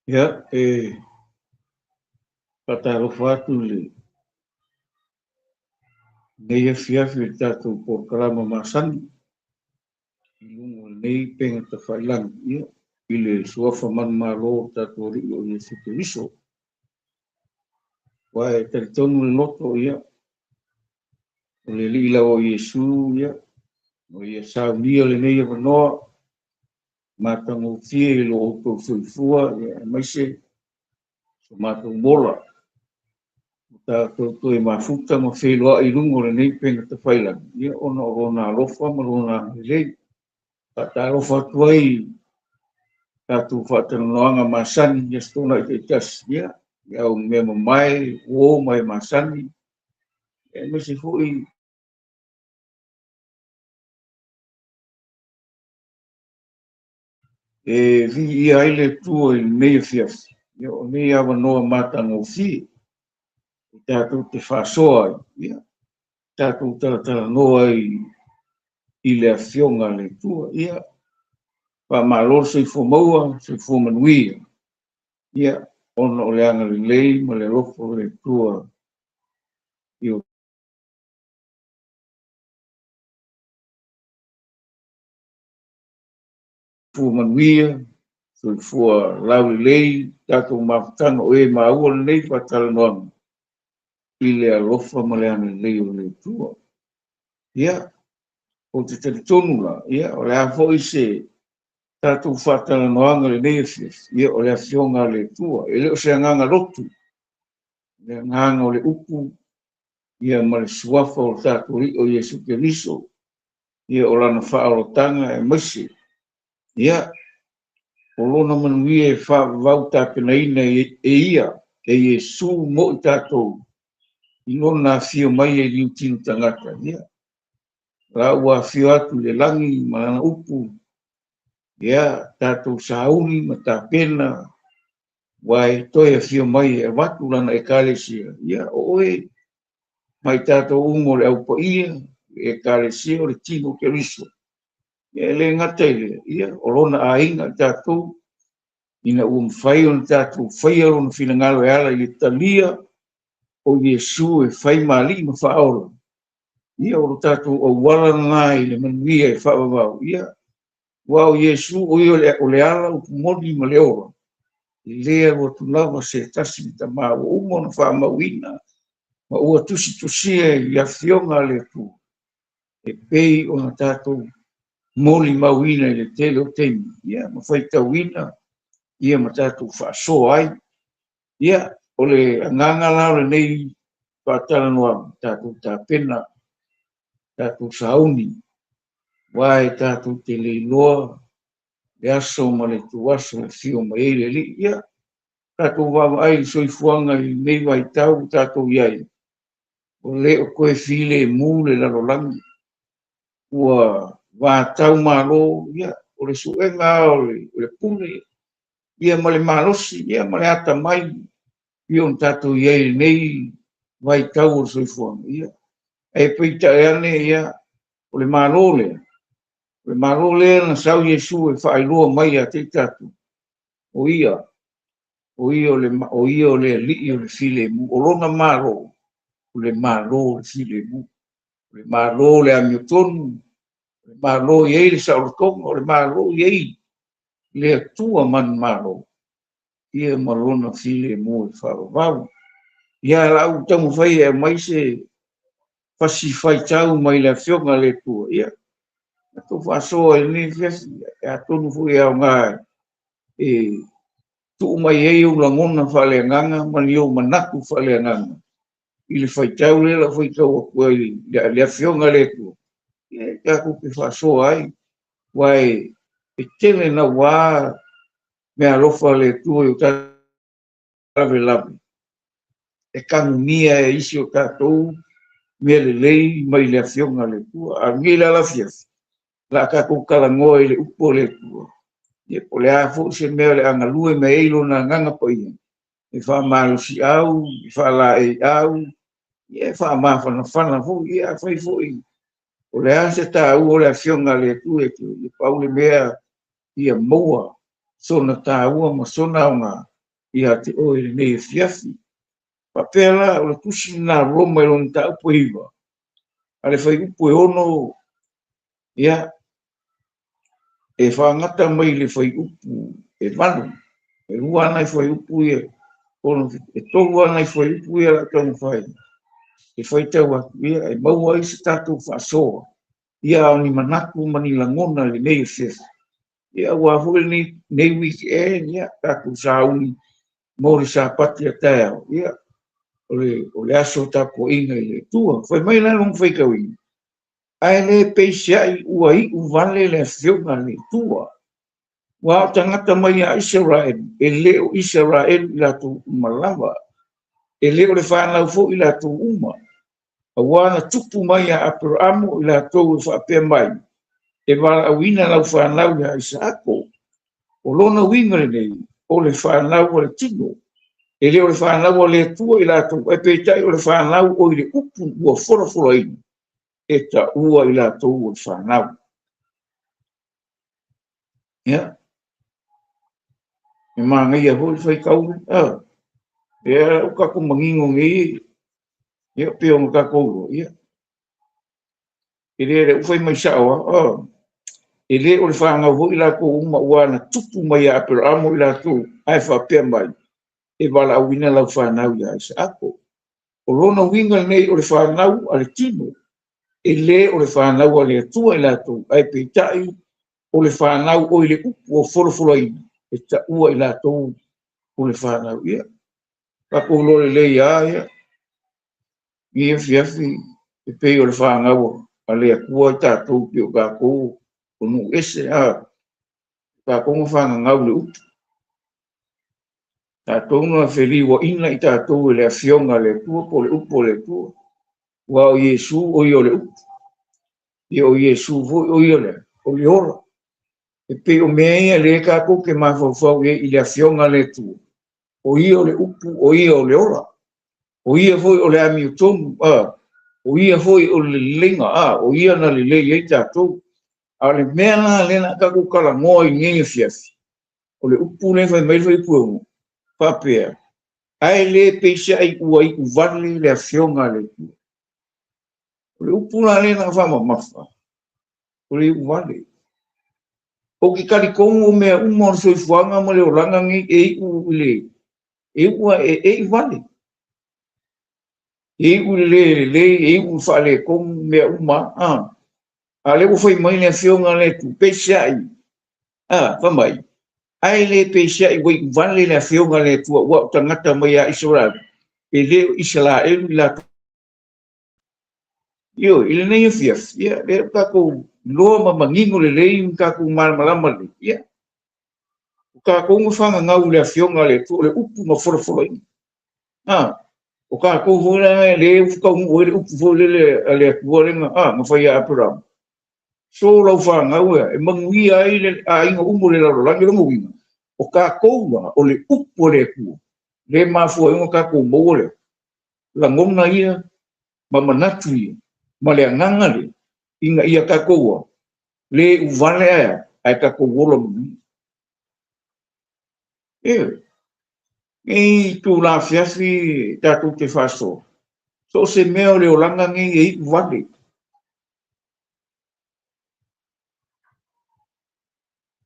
Ia, e faatalofa atu i lenei afiafi i le tatou polokalama masani i luga o lenei upega tafailagi, ia, i le suafa manumalo o le tatou Alii o Iesu Keriso. Aua e talitonu le loto, ia, o le Alii lava o Iesu, ia, ua ia saunia lenei avanoa matagofie i lo outou soifua, ia, aemaise so matou mola. Ua tatou toe mafuta ma feiloai i luga o lenei upega tafailagi, ia, ona o lona alofa ma lona agalelei. Faatalofa atu ai i tatou faatalanoaga masani i Aso Toonai taitasi, ia, i au mea mamae, uo ma e masani, aemaise foi e viia ai le Atua i lenei afiafi, ia, o nei avanoa matagofie e tatou te faasoa ai, ia, tatou talatalanoa ai i le Afioga a le Atua. Ia, faamalo le soifua maua, soifua manuia, ia, ona o le agalelei ma le alofa o le Atua i o soifua manuia, soifua laulelei, tatou mafutaga o e maua lenei faatalanoaga i le alofa ma le agalelei o le Atua. Ia, ou te talitonu la, ia, o le a foi se tatou faatalanoaga lenei afiafi, ia, o le Afioga a le Atua. E le o se agaga lotu, le agaga o le upu, ia, ma le suafa o le tatou Alii o Iesu Keriso, ia, o lana faaolataga aemaise, ia, o lona manuia e faavavau tapenaina e ia, e Iesu mo i tatou, i lona afio mai e liutino tagata. Ia, la ua afio atu i le lagi ma lana upu, ia, tatou sauni ma tapena, ua e toe afio mai e avatu lana ekalesia. Ia, o oe mai tatou uma o le aupaia, le ekalesia o le tino Keriso. Ia, e le gata i lea, ia, o lona aiga i tatou, ina ua mafai ona tatou faia lona finagalo e ala i le talia o Iesu e fai ma alii ma faaola. Ia, o lo tatou auala lena i le manuia e faavavau. Ia, aua o Iesu o ia o le ala, upu moni ma le ola. E le alu atu lava se tasi i Tama ua uma ona faamauina ma ua tusitusia i Afioga a le Atua, e pei ona tatou molimauina i le tele o taimi, ia, ma faitauina, ia, ma tatou faasoa ai. Ia, o le agaga la o lenei faatalanoaga, tatou tapena, tatou sauni, aua e tatou te le iloa le aso ma le ituaso e afio mai ai le Alii. Ia, tatou vaavaai i le soifuaga i lenei vaitau ua tatou i ai, o le o toe filemu le lalolagi, ua vatau malo, ia, o le suega o le pule, ia, ma le malosi, ia, ma le atamai, ia, ona tatou i ai i lenei vaitau o le soifuaga. Ia, ae peitai ane, ia, o le malo lea, o le malo lea na sau Iesu e faailoa mai ia te i tatou, o ia, o ia o le Alii o le filemu, o lona malo, o le malo o le filemu, o le malo o le amiotonu, o le malo e i ai le saolotoga, o le malo e i ai le Atua manumalo, ia, ma lona filemu e faavavau. Ia, la ua taumafai e aumai se fasi faitau mai le Afioga a le Atua, ia, tatou faasoa i lenei afiafi, atonu foi e aoga e tuu mai ai ou lagona faaleagaga ma ni ou manatu faaleagaga i le faitau lea lau faitau atu ai le Afioga a le Atua, ia, tatou te faasoa ai, aua e tele naua mea alofa a le Atua i o tatou lavelave, e tanumia e isi o tatou mea lelei mai le Afioga a le Atua. A o lenei la afiafi, la tatou talanoa i le upu o le Atua, ia, po o le a foi se mea o le a galue mai ai lona agaga paia, e faamalosiau, e faalaeiau, ia, e faamafanafana foi, ia, afai foi o le a se taua o le Afioga a le Atua, ia, pau le mea ia maua sona taua ma sona aoga. ia te oe lenei afiafi. Faapea la o le tusi lena a Roma i lona mataupu e 9, a le fuaiupu e 6, ia, e faagata mai i le fuaiupu e 8. E 2 lava nai fuaiupu ia, e 3 lava nai fuaiupu ia o le a ou taumafai e faitau atu, ia, e maua ai se tatou faasoa, ia, a o ni manatu ma ni lagona i lenei afiafi. Ia, aua foi lenei weekend, ia, tatou sauni mo le Sapati a taeao, ia, o le aso tapuaiga i le Atua. Fai mai la lona faitauina, ae le peiseai ua iu vale le afioga a le Atua. Ua o tagata mai ia Isaraelu, e le o Isaraelu i latou uma lava, e le o le fanau foi i latou uma, auā na tupu mai ia Aperamo i latou e faapea mai, e valaauina lau fanau ia Isaako. O lona uiga lenei, o le fanau a le tino, e le o le fanau a le Atua i latou, ae peitai o le fanau o i le upu ua folafolaina, e taua i latou o le fanau. Ia, e manaia foi le faitau, ia, o tatou manino nei, ia, pei ona tatou, ia, e le le ufai mai sao, e le o le fanau foi latou uma ua na tupu mai ia Aperamo i latou, ae faapea mai, e valaauina lau fanau ia Isaako. O lona uiga lenei o le fanau a le tino, e le o le fanau a le Atua i latou, ae peitai o le fanau o i le upu ua folafolaina, e taua i latou o le fanau. Ia, tatou iloa lelei lava, ia, i afiafi, e pei o le fanau a le Atua i tatou, pei o tatou o nuu ese, a, tatou na fagagau le upu. Tatou na feliuaina i tatou e le afioga a le Atua po o le upu a le Atua. Ua o Iesu o ia o le upu. Ia o Iesu foi o ia o le ola. E pei o mea ia lea tatou te mafaufau i ai i le afioga a le Atua. O ia o le upu, o ia o le ola. O ia foi o le amiotonu, o ia foi o le leleiga, o ia na lelei ai tatou. A o le mea la lea na tatou talanoa i lenei afiafi, o le upu lea fai mai le fuaiupu e 6, faapea, ae le peiseai ua iu vale le afioga a le Atua. O le upu la lea na faamamafa, o le iu vale. Ou te talitonu o mea uma o le soifuaga ma le olaga nei e iu i le, e iu e iu vale. E iu i le le lelei, e iu i le faaletonu, mea uma, A lea ua fai mai le afioga a le Atua, peiseai, fai mai, ae le peiseai ua iu vale le afioga a le Atua ua o tagata mai ia Isaraelu, e le o Isaraelu i latou. Ioe, i lenei afiafi, ia, lea ua tatou iloa ma manino lelei ma tatou malamalama lelei, ia, o tatou na fagagau i le afioga a le Atua, o le upu na folafolaina. O tatou foi la le ua taunuu ai le upu foi lele a le Atua lea na fai ia Aperamo. So lau fanau e manuia ai le aiga uma o le lalolagi. Lona uiga, o tatou la, o le upu a le Atua, le mafua ai ona tatou maua le lagona ia ma manatu ia ma le agaga lea, ina ia tatou le uvale ae tatou ola manuia. Nei itula afiafi tatou te faasoa, so o se mea o le olaga nei e iu vale.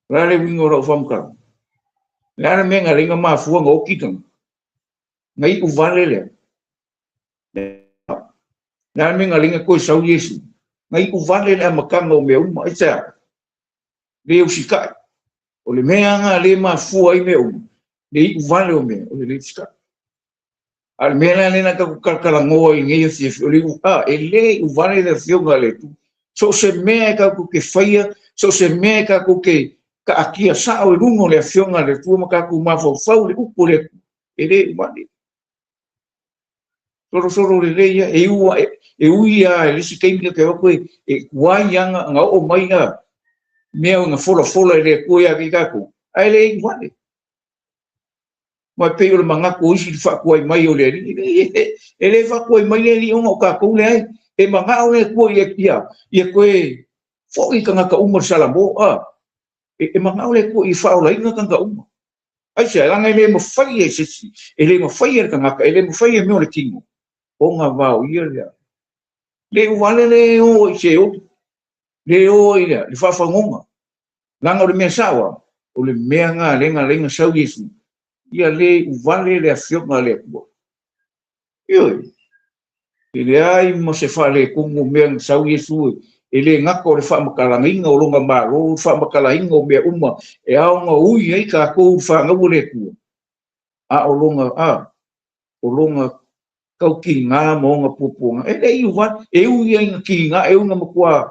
O le a le uiga o lau faamatalaga? Le a le mea na leai na mafua na oti tagata? Na iu vale lea. Le a le mea na leai na toe sau Iesu? Na iu vale le amataga o mea uma. Aisea? Le usitai. O le mea na le mafua ai mea uma, le iu vale o mea, o le le usitai. A o le mea la lea na tatou talatalanoa i lenei afiafi, o le iu, e le iu vale le afioga a le Atua. So o se mea e tatou te faia, so o se mea e tatou te taatia sao i luga o le afioga a le Atua ma tatou mafaufau i le upu o le Atua, e le iu vale. Solosolo lelei ia, e ui lava i le isi taimi e te o atu e tuai lava na oo mai mea na folafola e le Atua ia te i tatou, ae le iu vale. Ma e pei o le manatu o isi i le faatuai mai o le Alii. E le faatuai mai le Alii ona o tatou leai. E manao le Atua ia toe foi tagata uma i le Salamo. E manao le Atua ia faaolaina tagata uma. Aisea, leaga e le mafai e se isi, e le mafai e le tagata, e le mafai e mea o le tino, ona vaoia le le uvale le o i Seoli, le o i le faafagoga. Leaga o le mea sao lava, o le mea lena lea na ala ai ona sau Iesu, ia le uvale le Afioga a le Atua. Ioe, e leai ma se faaletonu o mea na sau Iesu e le gata o le faamatalaina o lona Malo, le faamatalaina o mea uma e ao ona ui ai tatou i le fanau a le Atua, a o lona, a, o lona tautiga ma ona puapuaga, e le i uvale, e ui lava ina tiga, e ui ina matua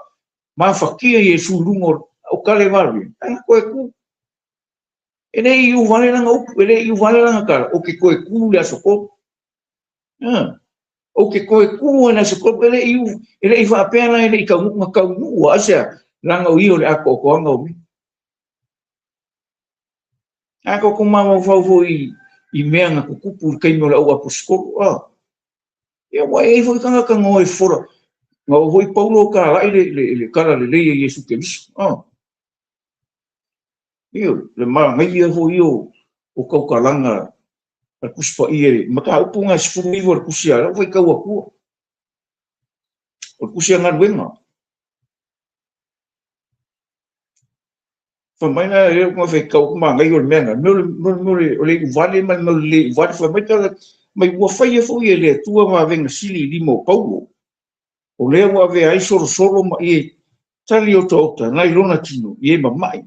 mafatia Iesu i luga o Kalevario, ae na toe tu. E le i uvale lana upu, e le i uvale lana tala, ou te toe tu i le aso 3. Ou te toe tu i le aso 3, e le i faapea la e le i taunuu, na taunuu lava. Aisea? Leaga o ia o le atoatoaga o mea. A tatou mafaufau foi i mea na tutupu i le taimi o le au aposetolo, ia ua i ai foi tagata na o e fofola, na o foi Paulo talai le tala lelei a Iesu Keriso. Ioe, le manaia foi ia o tautalaga a le Tusi Paia i le mataupu lena e 19 o le Tusi a lau faitau atua, o le Tusi a Galuega. Fai mai la lea ua faitau atu manaia o le mea lena, le mea o le iuvale ma le mea o le le iuvale. Fai mai tala mai ua faia foi e le Atua vavega sili i lima o Paulo, o lea ua avea ai solosolo ma ie tali otaota nai lona tino i e mama'i,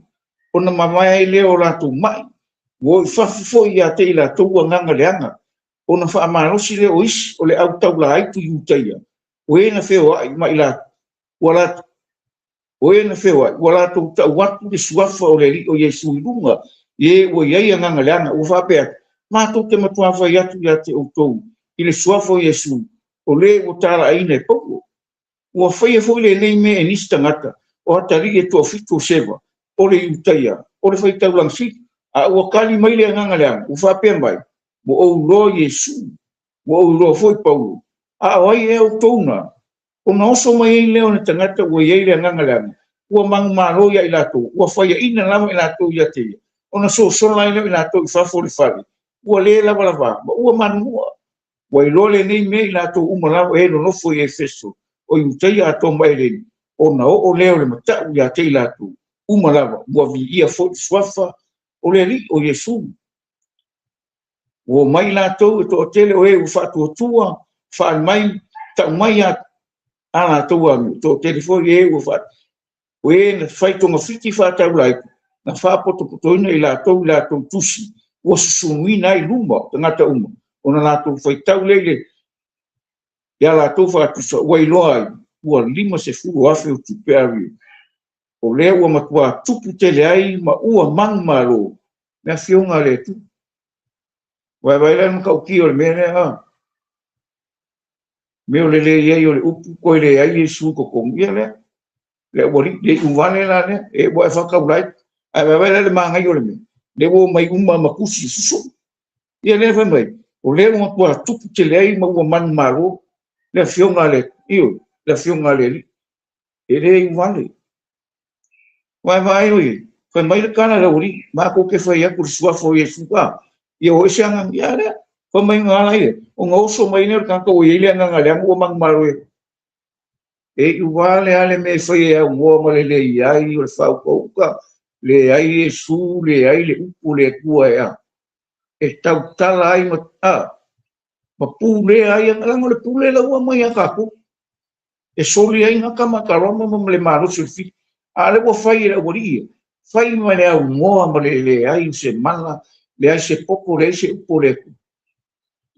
ona mavae ai lea o latou ma'i, ua o i fafo foi ia te i latou agaga leaga, ona faamalosi lea o isi o le au taulaaitu Iutaia, o e na feoai ma i latou, ua latou, o e na feoai, ua latou tau atu le suafa o le Alii o Iesu i luga i e ua i ai agaga leaga, ua faapea atu, Matou te matua fai atu ia te outou i le suafa o Iesu, o le ua talaaina e Paulo. Ua faia foi lenei mea e nisi tagata o atalii e toafitu o Seva, o le Iutaia, o le faitaulaga sili, a ua tali mai le agaga leaga, ua faapea mai, Ua ou iloa Iesu, ua ou iloa foi Paulo, a o ai ea outou na? Ona oso mai ai lea o le tagata ua i ai le agaga leaga, ua manumalo ia i latou, ua faiaina lava i latou ia te ia, ona sosola ai lea o i latou i fafo o le fale, ua le lavalava, ma ua manumua. Ua iloa lenei mea i latou uma lava e nonofo i Efeso, o Iutaia atoa ma Eleni, ona oo lea o le matau ia te i latou uma lava, ua viia foi le suafa o le Alii o Iesu. Ua omai latou e toatele o e ua faatuatua, faaali mai, tau mai a latou amio, toatele foi e ua faa, o e na fai togafiti faataulaiti, na faapotopotoina i latou i latou tusi, ua susunuina ai luma o tagata uma, ona latou faitau lea i le i a latou faatusa, ua iloa ai, ua 50,000 o tupe alu, o lea ua matua tupu tele ai ma ua manumalo le Afioga a le Atua. Vaevae la le matautia o le mea lea, a mea o le leai o le upu, toe leai Iesu i totonu, ia lea, le aualii, le iuvale la lea, e ua e faataulai, ae vaevae la le manaia o le mea, lea ua omai uma ma tusi susunu. Ia lea fai mai, o lea ua matua tupu tele ai ma ua manumalo le Afioga a le, ioe, le Afioga a le Alii. E le iuvale. Vaevae oe, fai mai le tala a le aualii, matou te fai atu le suafa o Iesu, a, ia o ese agaga, ia lea, fai mai na ala ai, ona oso mai lea o le tagata ua i ai le agaga leaga ua manumalo e. E iuvale lava le mea e fai e aunoa ma le leai o le faautauta, leai Iesu, leai le upu o le Atua e a. E tautala ai ma, a, ma pulea ai, leaga o le pule la ua aumai ia tatou. E soli ai gata ma kaloma ma le malosi o le fili. A o lea ua fai e le aualii ia, fai ma le aunoa ma le leai o se mala, leai se poto, leai se upu o le Atua.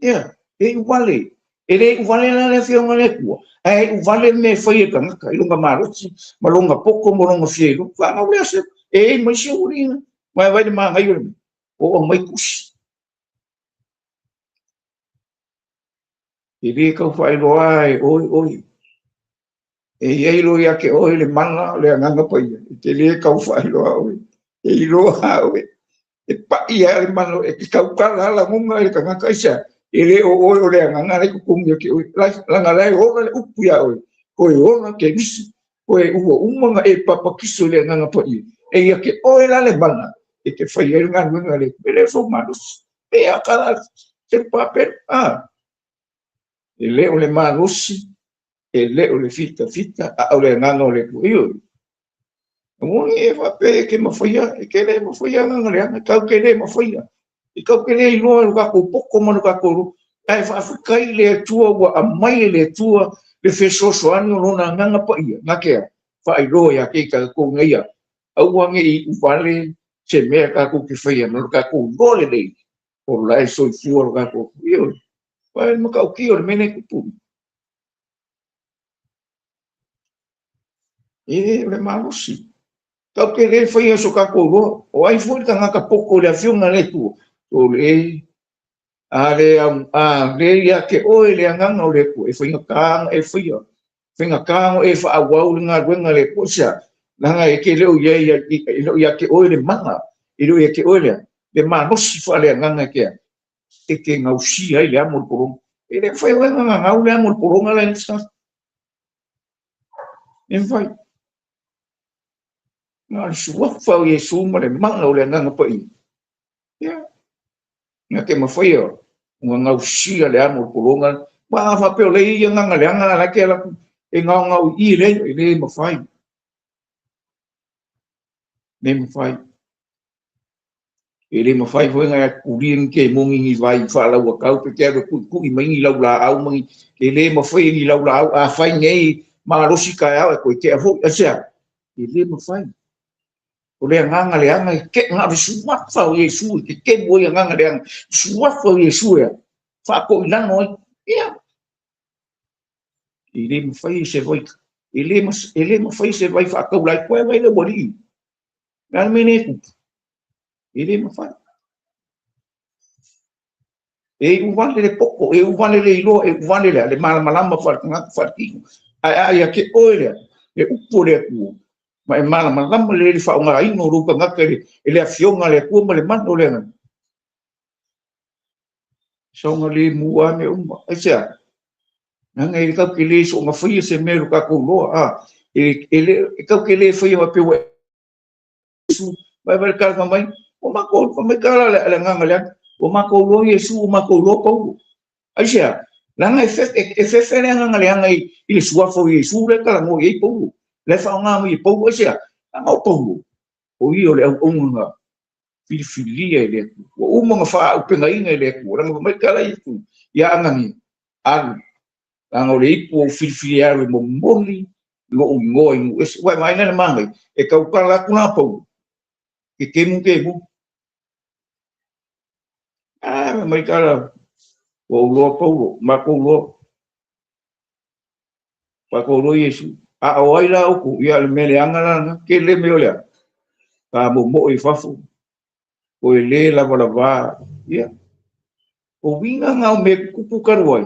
Ia, e iuvale. E le iuvale la le Afioga a le Atua, ae iuvale le mea e fai e le tagata i lona malosi ma lona poto ma lona fia iloa. Fanau lea se, e i ai ma isi aualii na, vaevae le manaia o le mea, o aumai tusi. E le tau faailoa e oe oe. E i ai loa ia te oe le mana o le Agaga Paia, e te le tau faailoa oe. E iloa oe. E pai lava le mana, e te tautala lava lagona i le tagata, aisea? E le o oe o le agaga la e i totonu ia te oe. Leaga la e ola le upu ia oe, koe ola Keriso, koe ua uma ona e papatiso i le Agaga Paia. E ia te oe la le mana, e te faia ai le galuega a le Atua. E le o sou malosi. Pe a kala se papelu. E le o le malosi, e le o le fitafita, a o le agaga o le Atua. Ioe. Aua ne i e faapea e te mafaia, e te le mafaia agaga leaga, tatou te le mafaia. E tatou te le iloa e lo tatou poto ma lo tatou loto. Ae faafetai i le Atua ua aumai e le Atua le fesoasoani o Lona Agaga Paia, na te faailoa ia te tatou ina ia aua ne i uvale se mea tatou te faia ma lo tatou iloa lelei o la e soifua lo tatou Atua. Ioe. Aua e le matautia o le mea lea e tupu. E o le malosi. Tatou te le faia so tatou iloa. O ai foi le tagata poto i le Afioga a le Atua? O le a le a le ia te oe le agaga o le Atua, e faigata ona e faia, faigata ona e faaauau le galuega a le Atua. Aisea? Leaga e te le o i ai, e le o ia te oe le mana, e le o ia te oe le malosi faaleagaga e te e te gausia ai le amo o le pologa. E le mafai ona gagau le amo o le pologa la e le E mafai. Na o le suafa o Iesu ma le mana o le Agaga Paia. Ia. Na te mafai ona gausia le amo o le pologa. Ma a faapea o lea e i ai agaga leaga la e te alu atu e gaogao i i, e leai, e le mafai. Le mafai. E le mafai foi ona e atulia ni kemoni ni vai faalauatau pe te alu e tuitui mai ni laulaau ma ni. E le mafai e ni laulaau a fai nei malosi taeao e toe tea foi. Aisea? E le mafai. O le agaga leaga e te na o le suafa o Iesu e tetemu ai agaga leaga. Suafa o Iesu e faatoilano ai. Ia. E le mafai se vai, e le mafai se vai faataula ai koe vai le ualii. Le a le mea lea e tupu? E le mafai. E iu vale le poto, e iu vale le iloa, e iu vale le malamalama faaletagata faaletino. Ae a ia te oe lea, le upu o le Atua, ma e malamalama lelei i le faaaogaina o lou tagata e le Afioga a le Atua ma le mana o le Agaga. Saogalemu lava mea uma. Aisea? Leaga e tatou te le soona faia se mea i lo tatou iloa. A, e, e, le, e tatou te le faia faapea ua Iesu, vai vai le fai mai, ua matou, fai mai tala le agaga leaga, ua matou iloa Iesu, ua matou iloa Paulo. Aisea? Leaga e fefe le agaga leaga i le suafa o Iesu lea e talanoa i ai Paulo. Lea e faaaoga mai e Paulo, aisea? Leaga o Paulo, o ia o le auauna na filifilia e le Atua. Ua uma ona faaaupegaina e le Atua. Leaga fai mai tala Iesu ia Anania, alu, leaga o le ipu ua ou filifilia e alu e momoli lou igoa i nuu ese. Ua e vaai la i le manaia, e tautala atu la Paulo, ke kemu kemu. A, fai mai tala, ua ou iloa Paulo, matou iloa. Matou iloa Iesu. A o ai la outou? Ia, o le mea leaga la lena, tele mea o le a. Ka momoe i fafo, o e le lavalavā. Ia, o uiga na o mea tutupu talu ai,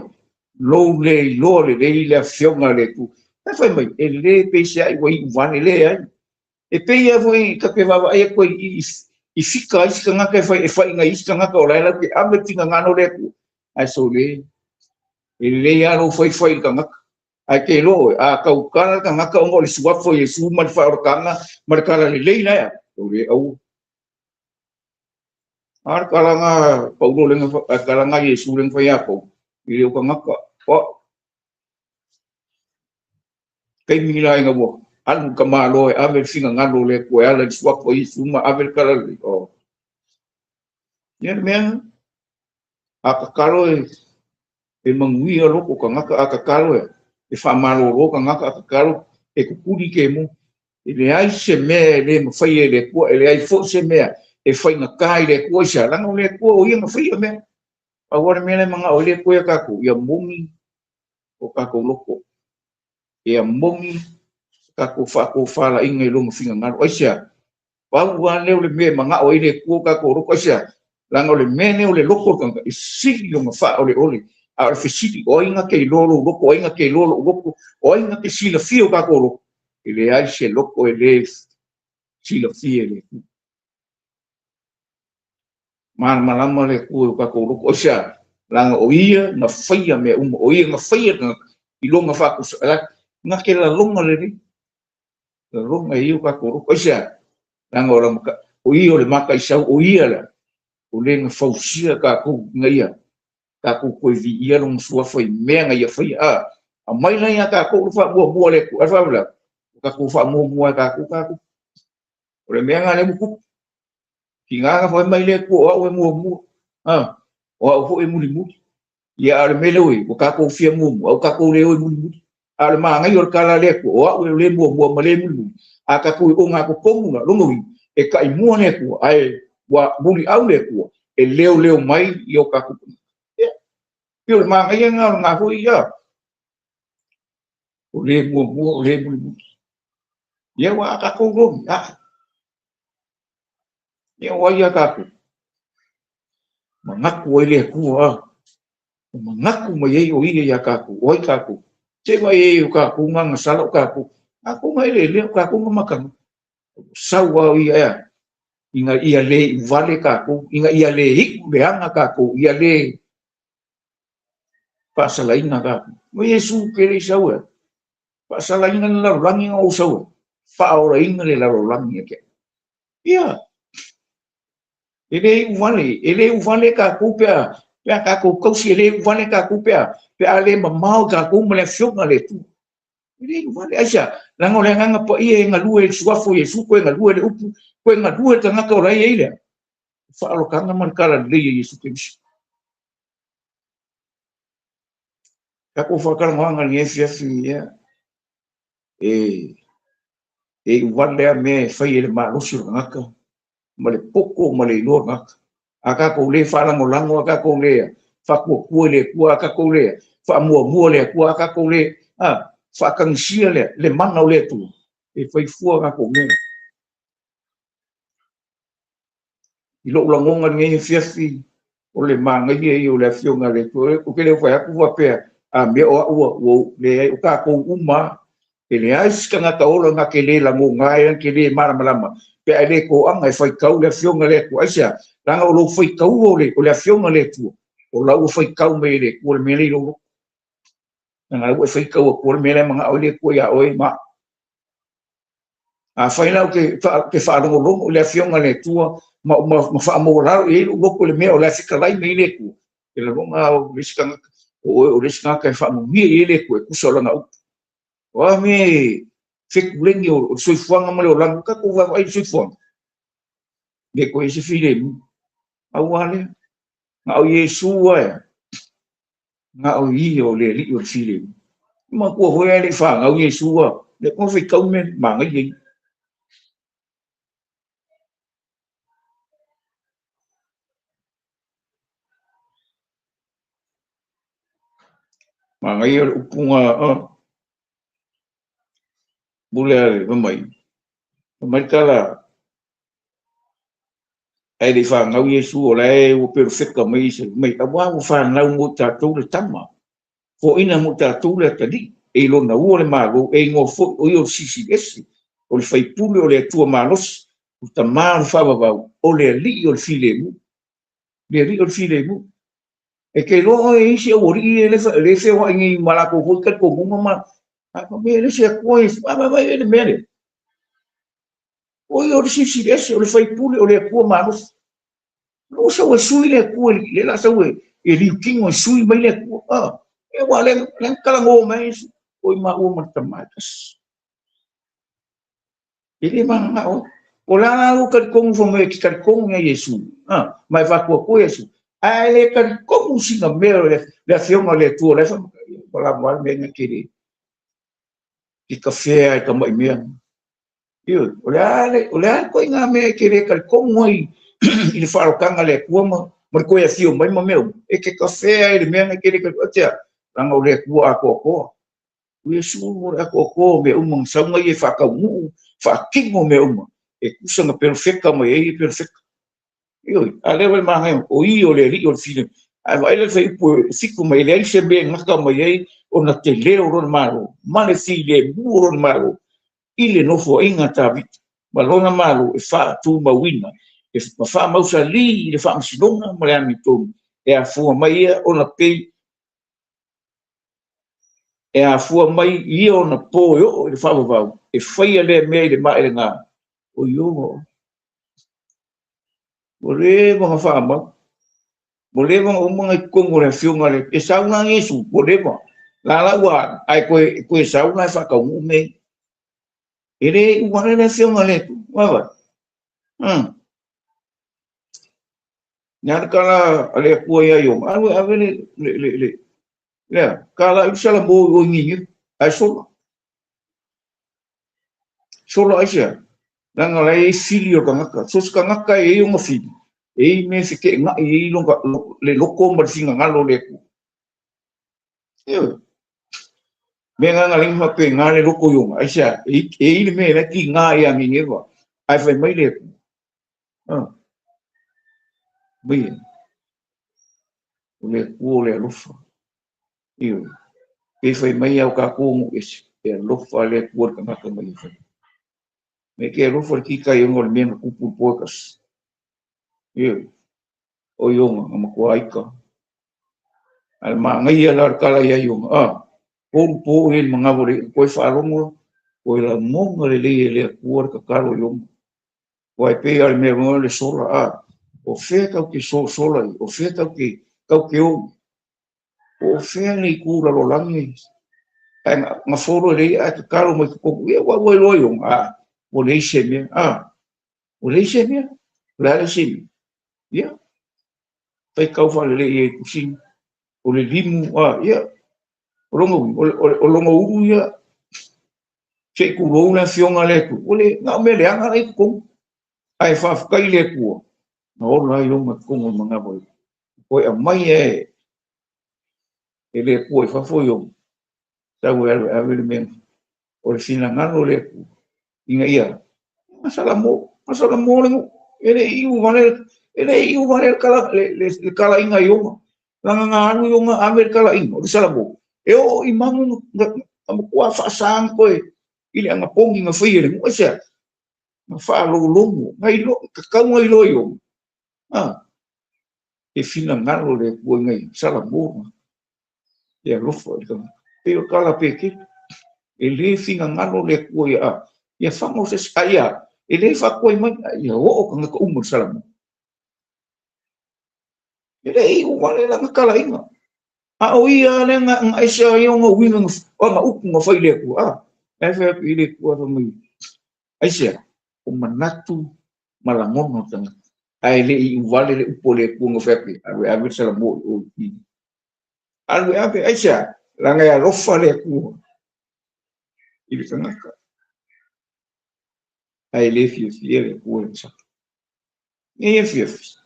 lou le iloa lelei le Afioga a le Atua. Ae fai mai, e le peiseai ua iu vale, leai. E pei lava foi ta te vaavaai atu ai i fika a isi tagata e fai e fai nai isi tagata o la e latou te ave le finagalo o le Atua. Ae sole, e lelei lava lou faifai i le tagata. Ae te iloa oe, a tautala le tagata ona o le suafa o Iesu ma le faaolataga ma le talalelei la e ave, sole, aua. A le tala na Paulo lenga, a le tala na Iesu lenga fai ia Paulo, e le o tagata, o au. Taimi la ina ua alu le tamaloa e ave le finagalo o le Atua e ala i le suafa o Iesu ma ave le talalelei, o. Ia le mea na, a tatalo e, e manuia loko tagata, a tatalo e, e faamalolo tagata, a tatalo e tutuli kemo. E leai se mea e le mafaia e le Atua, e leai foi se mea e faigata i le Atua aisea? Leaga o le Atua o ia na faia mea. Pau lava le mea lea e manao ai le Atua ia tatou, ia moni o tatou loto, ia moni tatou faatofalaiga i lona finagalo. Aisea? Pau lava lea o le mea e manao ai le Atua o tatou loto. Aisea? Leaga o le mea lea o le loto o le tagata, e sili lona faaoleole. A o le fesili, o ai na te iloa lou loto, o ai na te iloa lou loto, o ai na te silafia o tatou loto? E leai se loto e le silafia e le Atua. Malamalama le Atua i o tatou loto. Aisea? Leaga o Ia na faia mea uma, o Ia na faia le tagata i lona faatusa. Na te lalona lelei. Lalona e Ia o tatou loto. Aisea? Leaga o O ia o le mataisau, o ia la, o le na fausia tatou ina ia tatou toe viia lona suafa i mea na ia faia. Aumai la ia tatou le faamuamua le Atua. Ai faalavelave, o tatou faamuamua e tatou tatou. O le mea lena lea ua tupu. Tiga na fai mai le Atua o au e muamua, o au foi e mulimuli. Ia a o le mea lea ua i ai, ua tatou fia muamua, a ua tatou le o e mulimuli. A o le manaia o le tala a le Atua, o au e le muamua ma le mulimuli. A tatou i ogatotonu la, lona uiga, e taimua le Atua, ae ua muliau le Atua e leoleo mai i o tatou tagata. Ia, pei o le manaia lena o lena foi ia, o le muamua, o le mulimuli. Ia, ua a tatou logi, a. Ia, o ai a tatou? Manatu ai le Atua, a. Ua manatu mai ai o ia ia tatou, o ai tatou? Se mai ei o tatou na gasala o tatou. Tatou na eleelea, o tatou na mataga. Sau lava o ia ea, ina ia le iuvale tatou, ina ia le iu leaga tatou, ia le faasalaina tatou. Ma Iesu ke le i sau ea, faasalaina le lalolagi na ou sau ea, faaolaina le lalolagi ia te au. Ia, e le iuvale, e le iuvale tatou pe a, pe a tatou tausi, e le iuvale tatou pe a, pe a le mamao tatou ma le Afioga a le Atua. E le iuvale, aisea? Leaga o le Agaga Paia e galue i le suafa o Iesu, toe galue le upu, toe galue le tagata o la e i ai le faaalotaga ma le talalelei a Iesu Keriso. Tatou faatalanoaga i lenei afiafi, ia, e iuvale lea mea e fai e le malosi o le tagata ma le poto ma le iloa o le tagata. A tatou le faalagolago, a tatou le faatuatua i le Atua, a tatou le faamuamua le Atua, a tatou le faatagisia le mana o le Atua, e fai fua tatou mea. I lou lagona i lenei afiafi, o le manaia ia o le Afioga a le Atua. Ou te le fai atu faapea, a mea o au ua ou leai, o tatou uma, e leai se tagata ola na te le lagona ai, na te le malamalama, pe a e le toaga e faitau le Afioga a le Atua. Aisea? Leaga o lou faitaua o le Afioga a le Atua, o lau ua faitau mai e le Atua le mea lea i lou loto. Leaga ua e faitau atua le mea lea e manao ai le Atua ia oe ma au. Afai la ou te faalogologo i le Afioga a le Atua ma faamaualalo i ai lou loto i le mea o le a fetalai mai ai le Atua, e lagona o le isi tagata, o oe o le isi tagata e faamanuia i ai le Atua e tusa o lana upu. O a mea e fetuleni o le soifuaga ma le olaga, o tatou vaavaai i le soifuaga, le toe i ai se filemu. Aua lea, na o Iesu lava, na o ia o le Alii o le filemu. Manatua foi ae le i fanau Iesu lava, lea foi faitau mea manaia ia. Manaia le upu na pule a le fai mai, fai mai le tala, ae le i fanau Iesu o la e ua perofeta mai isi, mai aua ua fanau mo i tatou le tama, foaina mo i tatou le atalii, e i lona ua le Malo, e igoa foi o ia o le Silisili Ese, o le Faipule o le Atua Malosi, o le Tama o le Faavavau, o le Alii o le Filemu. Le Alii o le Filemu. E te iloa oe e isi aualii ia le feoai nei ma latou foi talitonuga ma a mea e le se Atua Iesu, a vaai le mea lea. O ia o le Silisili Ese, o le Faipule o le Atua Malosi. Ua sau e sui le Atua, le la sau e liutino e sui mai le Atua. E ua le le talanoa mai Iesu, o i maua ma le Tama e tasi. E le mananao. O la la ua talitonu fai mai e te talitonu ia Iesu, ma e faatuatua Iesu. Ae le talitonu sina mea o le Afioga a le Atua, o la e fai mai, ua lava le mea na te le ke kafea e tamai mea. Ioe, o le a le, o le a ituaiga mea e te le talitonu ai i le faaalotaga a le Atua ma le toe afio mai ma mea uma, e te kafea i le mea na te le talitonu. Aisea? Leaga o le Atua atoatoa. O Iesu o le atoatoa o mea uma, na sau na ia e faataunuu, faatino mea uma, e tusa na perofeta mai ai e perofeta. Ioe, a lea ua manaia, o ia o le Alii o le filemu. Ae vaai la le fuaiupu e 7 mai, e leai se mea e gata mai ai ona tele o lona Malo, ma le filemu o lona Malo i le nofoaiga a Tavita, ma lona Malo e faatumauina, e ma faamausali i le faamasinoga ma le amiotonu, e afua mai ia ona pei, e afua mai ia ona po e oo i le faavavau, e faia lea mea i le maelega, o Ioba. Ua leva ona faamau. Ua leva ona uma ona i totonu o le afioga a le e sau la Iesu, ua leva. La la ua ae toe toe sau la e faataunuu mea ia. E le iu vale le afioga a le Atua. Vaavaai. Le a le tala a le Atua ia Iona, alu e ave le le le lea, tala i le salamo i o i Niniva, ae sola. Sola aisea? Leaga la e i ai fili o le tagata. So o se tagata e i ai ona fili, e i ai mea e feteenai ai lona, le loto ma le finagalo o le Atua. Ioe. Mea na na ala ai ona faapena le loto i ona, aisea? E i ai le mea la e tiga ia Nineva, ae fai mai le Atua. Ah. Mai o le Atua o le alofa. Ioe. Pe fai mai au tatou nuu ese, e alofa le Atua i le tagata ma ia fai. Me ke alofa le kika i ona o le mea na tupu i le po e tasi. Ioe. O Iona, na matua ita. A le manaia la o le tala ia Iona, ah, tolu po i le manava o le i'a, toe faalogo, toe lagona lelei e le Atua le tatalo i Iona. Aua e pei lava o le mea o le sola, ah, o fea tatou te sosola ai, o fea tatou te o i, po o fea le itu lalolagi ae na folo e le i'a ae tatalo mai totonu, ia ua ua iloa Iona, ah, ua leai se mea, ah, ua leai se mea, o le a le isi mea? Ia, faitau faalelei i ai tusi, o le limu, ah, ia, o lona uiga, o lona ulu ia, se i tulou le afioga a le Atua, ua le, na o mea leaga la i totonu. Ae faafetai i le Atua, na ola ai Iona i totonu o le manava ia. Toe aumai e e le Atua i fafo Iona, sau e alu e ave le mea, o le finagalo o le Atua, ina ia salamo, salamo le nuu, e le i iu vale, e le i iu vale le talaiga i Iona. Leaga na alu Iona ave le talaiga, o le salamo, e oo i manu na matua faasa ona toe i le anapogi na faia e le nuu. Aisea? Na faalogologo, na iloa, tatau ona iloa i Iona. Ah, e finagalo le Atua ina ia salamo e alofa i le tagata. Pei o tala Petelu, e le finagalo le Atua ia, ia faga o se isi, a ia, e le faatuai mai, a ia oo tagata uma i le salamo. E le iu vale lana talaiga. A o ia lea na ese ai ona uiga, ona upu na fai i le Atua. Ah, e fai atu i le Atua fai mai, aisea, o manatu ma lagona o tagata. Ae le i uvale le upu a le Atua na fai atu, alu e ave le salamo i o i. Alu e ave, aisea, leaga e alofa le Atua i le tagata. Ae le fiafia le Atua i le sala. Nei e fiafia.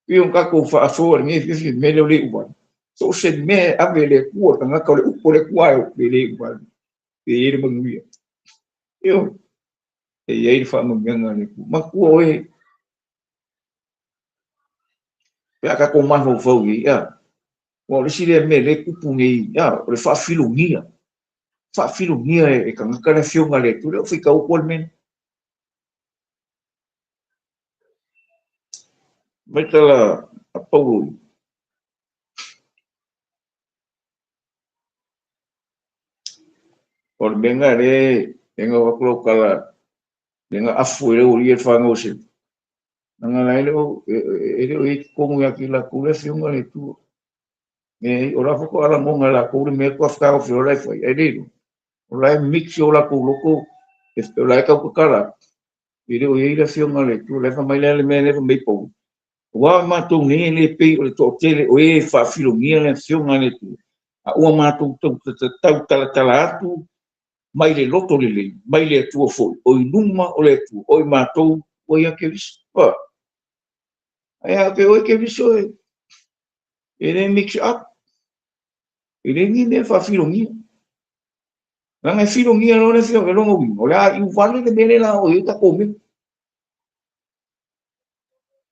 Pei o tatou faasoa i lenei afiafi, mea lea o le iuvale. So o se mea e ave e le Atua le tagata o le upu a le Atua e o, e le iuvale. E i ai le manuia. Ioe. E i ai le faamanuiaga a le Atua. Matua oe, pe a tatou mafaufau i ai, a, aua o le isi lea mea lea e tupu nei, a, o le faafilogia. Faafilogia e tagata le afioga a le Atua, lea ua faitau atu le mea. Mai tala a Paulo i o le mea lena lea e gau atu lau tala, le na afu e le aualii e le fanau a Sema. Leaga la e le o i ai totonu ia te latou le afioga a le Atua. E, o la faatoa lagona e latou le mea faatoa fetagofi loa la e fai, ae le iloa. O la e mix o latou loto, o la e tau tatala atu. E le o i ai le afioga a le Atua, la e fai mai le mea lea fai mai Paulo. Aua o matou nei e le pei o le toatele o e faafilogia le afioga a le Atua, a ua matou tau talatala atu mai le loto lelei, mai le Atua foi, o i luma o le Atua, o i matou ua ia Keriso. Ae a pe oe Keriso e le mix up, e le ni mea faafilogia. Leaga e filogia loa le afioga i lona uiga, o le a iu vale le mea lea la o i ai tatou mea.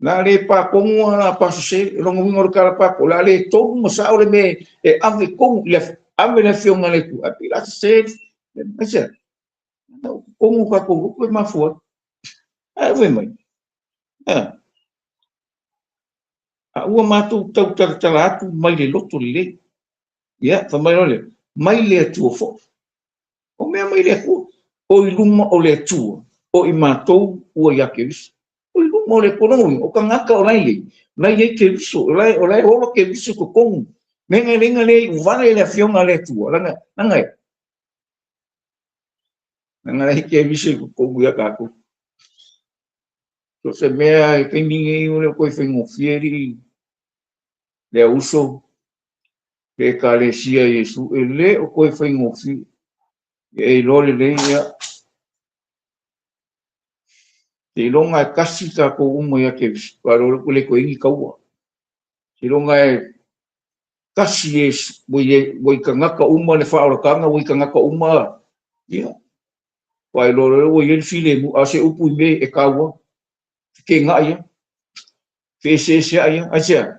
La le pa tonu a la pa sese, lona uiga o le tala pa o le a le tonu ma sao le mea e ave tonu i le ave le afioga a le Atua, ae pei la sese, aisea? Tonu tatou loto e mafua ai. Ae fai mai, a ua matou tau talatala atu mai le loto lelei. Ia, fai mai loa lea, mai le Atua foi. O mea mai le Atua, o i luma o le Atua, o i matou ua ia Keriso. O i luma. Luma o le Atua. O tagata o la e i ai, o la e i ai Keriso, o la e ola Keriso i totonu. Mea na le i uvale le afioga a le Atua, laga e. Laga e Keriso i totonu ia tatou. So se mea e taimi nei o le koe faigofie li le auso le Ekalesia Iesu, e le o koe faigofie. E iloa lelei ia. Te iloga e kasi tatou uma ia Keriso, o le koe ingi kaua. Te iloga e kasi Iesu, ua i tagata uma le faaolataga, ua i tagata uma, ia. Ua iloa lelei ua i ai le filemu, a o se upu i mea e taua, ke ngā ia, feeseese ai ia, ai sea.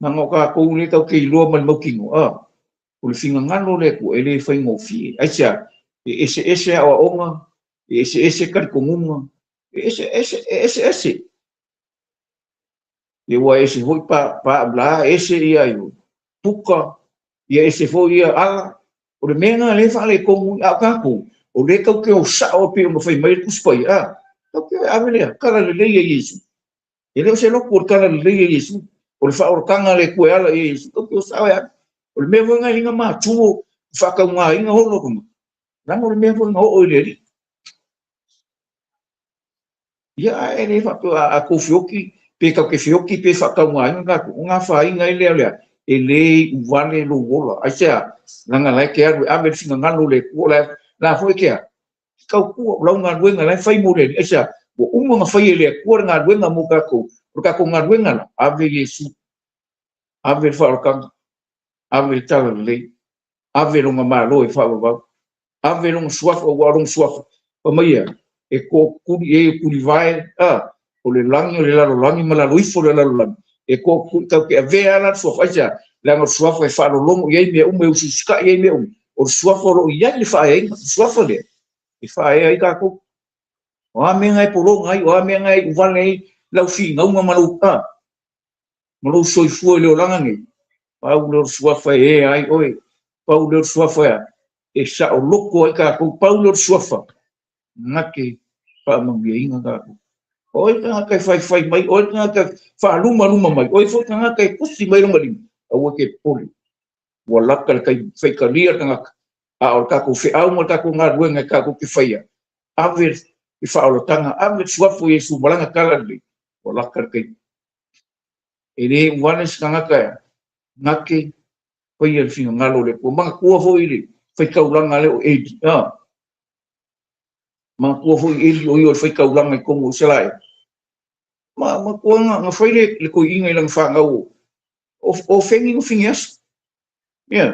Nanga o tātou le tau ke iloa ma le mautino, o le finagalo le Atua, e le faigofie, ai sea, e ese ese aoaoga, e ese ese talitonuga, e ese ese, e ese ese. E ua ese foi pa la, ese ia i puka, ia ese foi ia ala, o le mea ngā le whaale kongu i au kākou, o le tau ke o sao pe o mawhai mai le kuspai, tau ke ave lea, kala le lei e Iesu. E leo se loku o le kala le lei e Iesu, o le whaorotanga le kue ala e Iesu, tau ke o sao e ave. O le mea foi ngā inga mātuo, whakau ngā inga holo konga. Nanga o le mea foi ngā o i le ali. Ia e le whapea a kō whioki, pe kau ke whioki, pe whakau ngā inga ngā, o ngā whainga i lea lea, e le uvale lo ola. Ai sea, langa lai ke aru, ave le finagalo le kua, la foi kea, kau kua, lau ngā luenga, lai whai mo le, ai sea, ua uma ngā whai e lea, kua ngā luenga mo kākou, o kākou ngā luenga la, ave Iesu, ave le whaorokanga, ave le tala lelei, ave longa malo e whaawawau, ave longa suafa, ua longa suafa, pa mai ia, e ko kuri e kuri vae, o le langi, o le lalo langi, ma lalo ifo le lalo langi, e ko kuri tau ke avea ala suafa, ai sea, leaga o suafa e whaalolongo i ai mea uma, e ususika i ai mea uma, o le suafa o lo i ai le whaea, suafa lea, e whaea ai kākou. O a mea ngai polo ngai, o a mea ngai uvale ai, lau fi ngaunga ma lau ma lau soifua i le olanga nei. Pau le o suafa e ai oe, pau le o suafa e sa o loko ai kākou, pau le o suafa, ngake whaamanuiaina kākou. Oi tangata e whai mai, oi tangata e whaaluma luma mai, oi foi tangata e kusi mai longa lima, aua ke poli. Ua laka le kai whaikalia tangata, a o le kākou wheau ma le kākou ngā ruenga e kākou ke whaia. Ave i whaolotanga, ave suafu Iesu malanga kala le, ua laka le kai. E le uane se tangata ea, ngake whaia le finagalo le kua. Manga kua foi le whaikaulanga le o Eli. Manga kua foi Eli o ia o le whaikaulanga i kongo o Selae. Ma kua ngā whai le koi inga i langa whangau o whengi o whingi aso. Ia,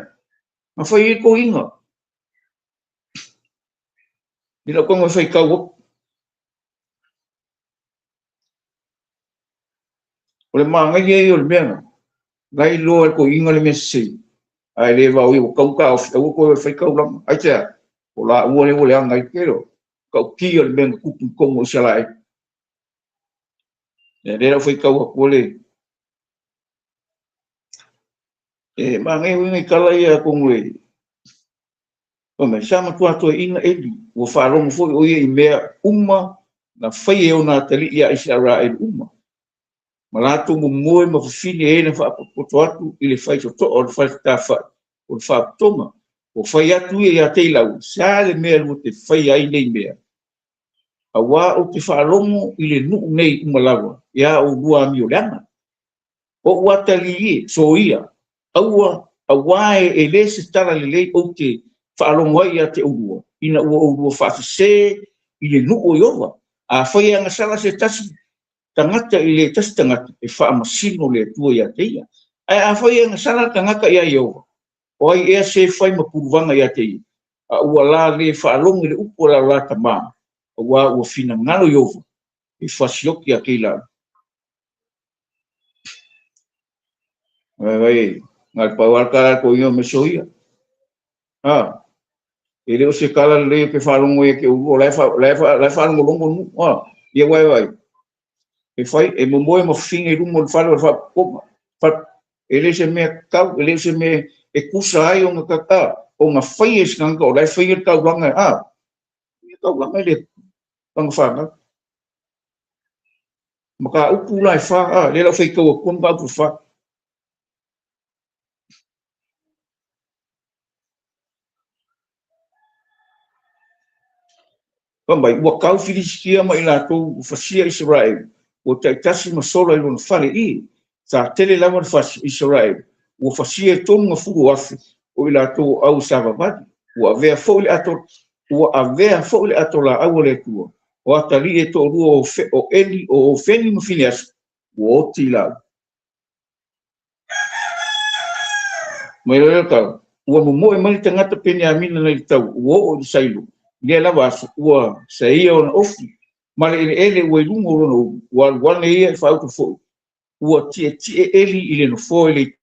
ngā whai e koi inga. I lau kongo e whaikau aku. O le maangai e o le mea na. Lai loa le koi inga le mea sesei. Ai le vau i o kauka o whiau koe o whaikaulanga. Ai tea, o la ua le o le anga i kero. Kau ki o le mea nga kupu i kongo i Selae. E le rau whaikau aku le. E maangai o inga i kala ia kongo e. O me sa matua atoa inga Eli. Ua whaalongo foi o ia i mea uma na whai e ona atali ia Israel uma. Ma lātou momoe ma fafine e na whaapopoto atu i le whai sotoa o le whai tāwhai, o le whaapotonga, o whai atu ia ia te ilau, sa le mea lua te whai ai nei mea. A wā o te whaalongo i le nuu nei umalawa, ia o lua ami o leanga. O uatali i, so ia, aua, a wā e le se tala le lei o te whaalongo ai ia te urua, ina ua o urua whaasese i le nuu o Iova. A whai anga sala se tasi, tangata i le tasi tangata e whaamasino le atua ia te ia. Ai a whai anga sala tangata ia Iova. O ai ea se whai mapuruvanga ia te ia. A ua la le whaalongo le upu la la tamā. A ua ua whina ngalo Iova. E whasioki a keila. Ai vai, ngai pau alka ko ia me soia. E le o se kala le ke whaalongo ia ke uru, o lai whaalongo longo nu. Ia wai wai. E whai, e momoe ma whinga i rumo le whale o le whapokonga. E le se mea kau, e le se mea e kusa ai o ngā kaka, o ngā whai e sikanga, o lai whai e kaulanga, ia kaulanga e le tanga whanga. Mataupu la e fa, a, lea o le a ou faitau atua mataupu e fa. Fai mai, ua tau Filisitia ma i latou ua fasia Isaraelu, ua taitasi ma sola i lona fale i, sa tele lava le fasi o Isaraelu, ua fasia e 30,000 o i latou o au e savavali. Ua avea foi le ato, ua avea foi le ato laau a le Atua, o atalii e toalua o Eli, o Ofeni ma Fineasa, ua oti i laua. Mai lea tala, ua momoe mai le tagata Peniamina nai le tau, ua oo i le Sailo, i lea lava aso, ua saia ona ofi, ma le eleele ua i luga o lona ulu, ua alu ane ia e faauto foi, ua tietie Eli i le nofoa i le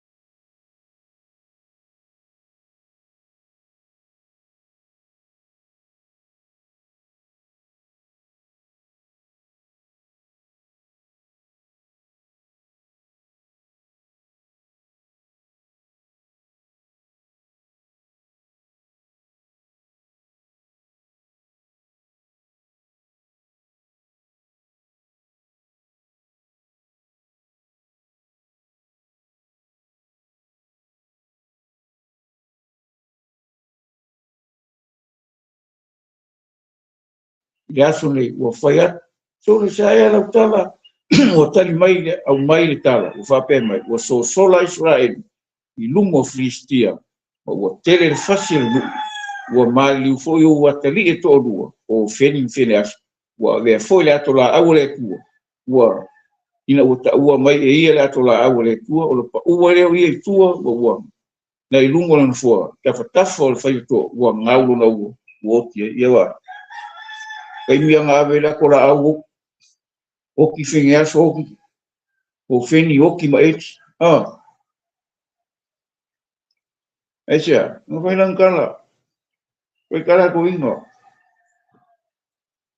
le aso nei ua fai atu. Sole se aea lau tala, ua tali mai le aumai le tala, ua faapea mai, ua sosola Isaraelu i luma o Filisitia, ma ua tele le fasi o le nuu, ua maliliu foi ou atalii e toalua, o Ofeni ma Fineasa, ua avea foi le ato laau a le Atua, ua ina ua taua mai e ia le ato laau a le Atua, o le paua lea o ia i tua, ua ua na i luga o le nofoa, tafatafa o le faitotoa, ua gau lona ua, ua oti ai. Ia wa, taimi anga ave le ato laau, oti Fineasa, oti Ofeni, oti ma eti. Ah, aisea, na fai lang kala, fai kala ko inga.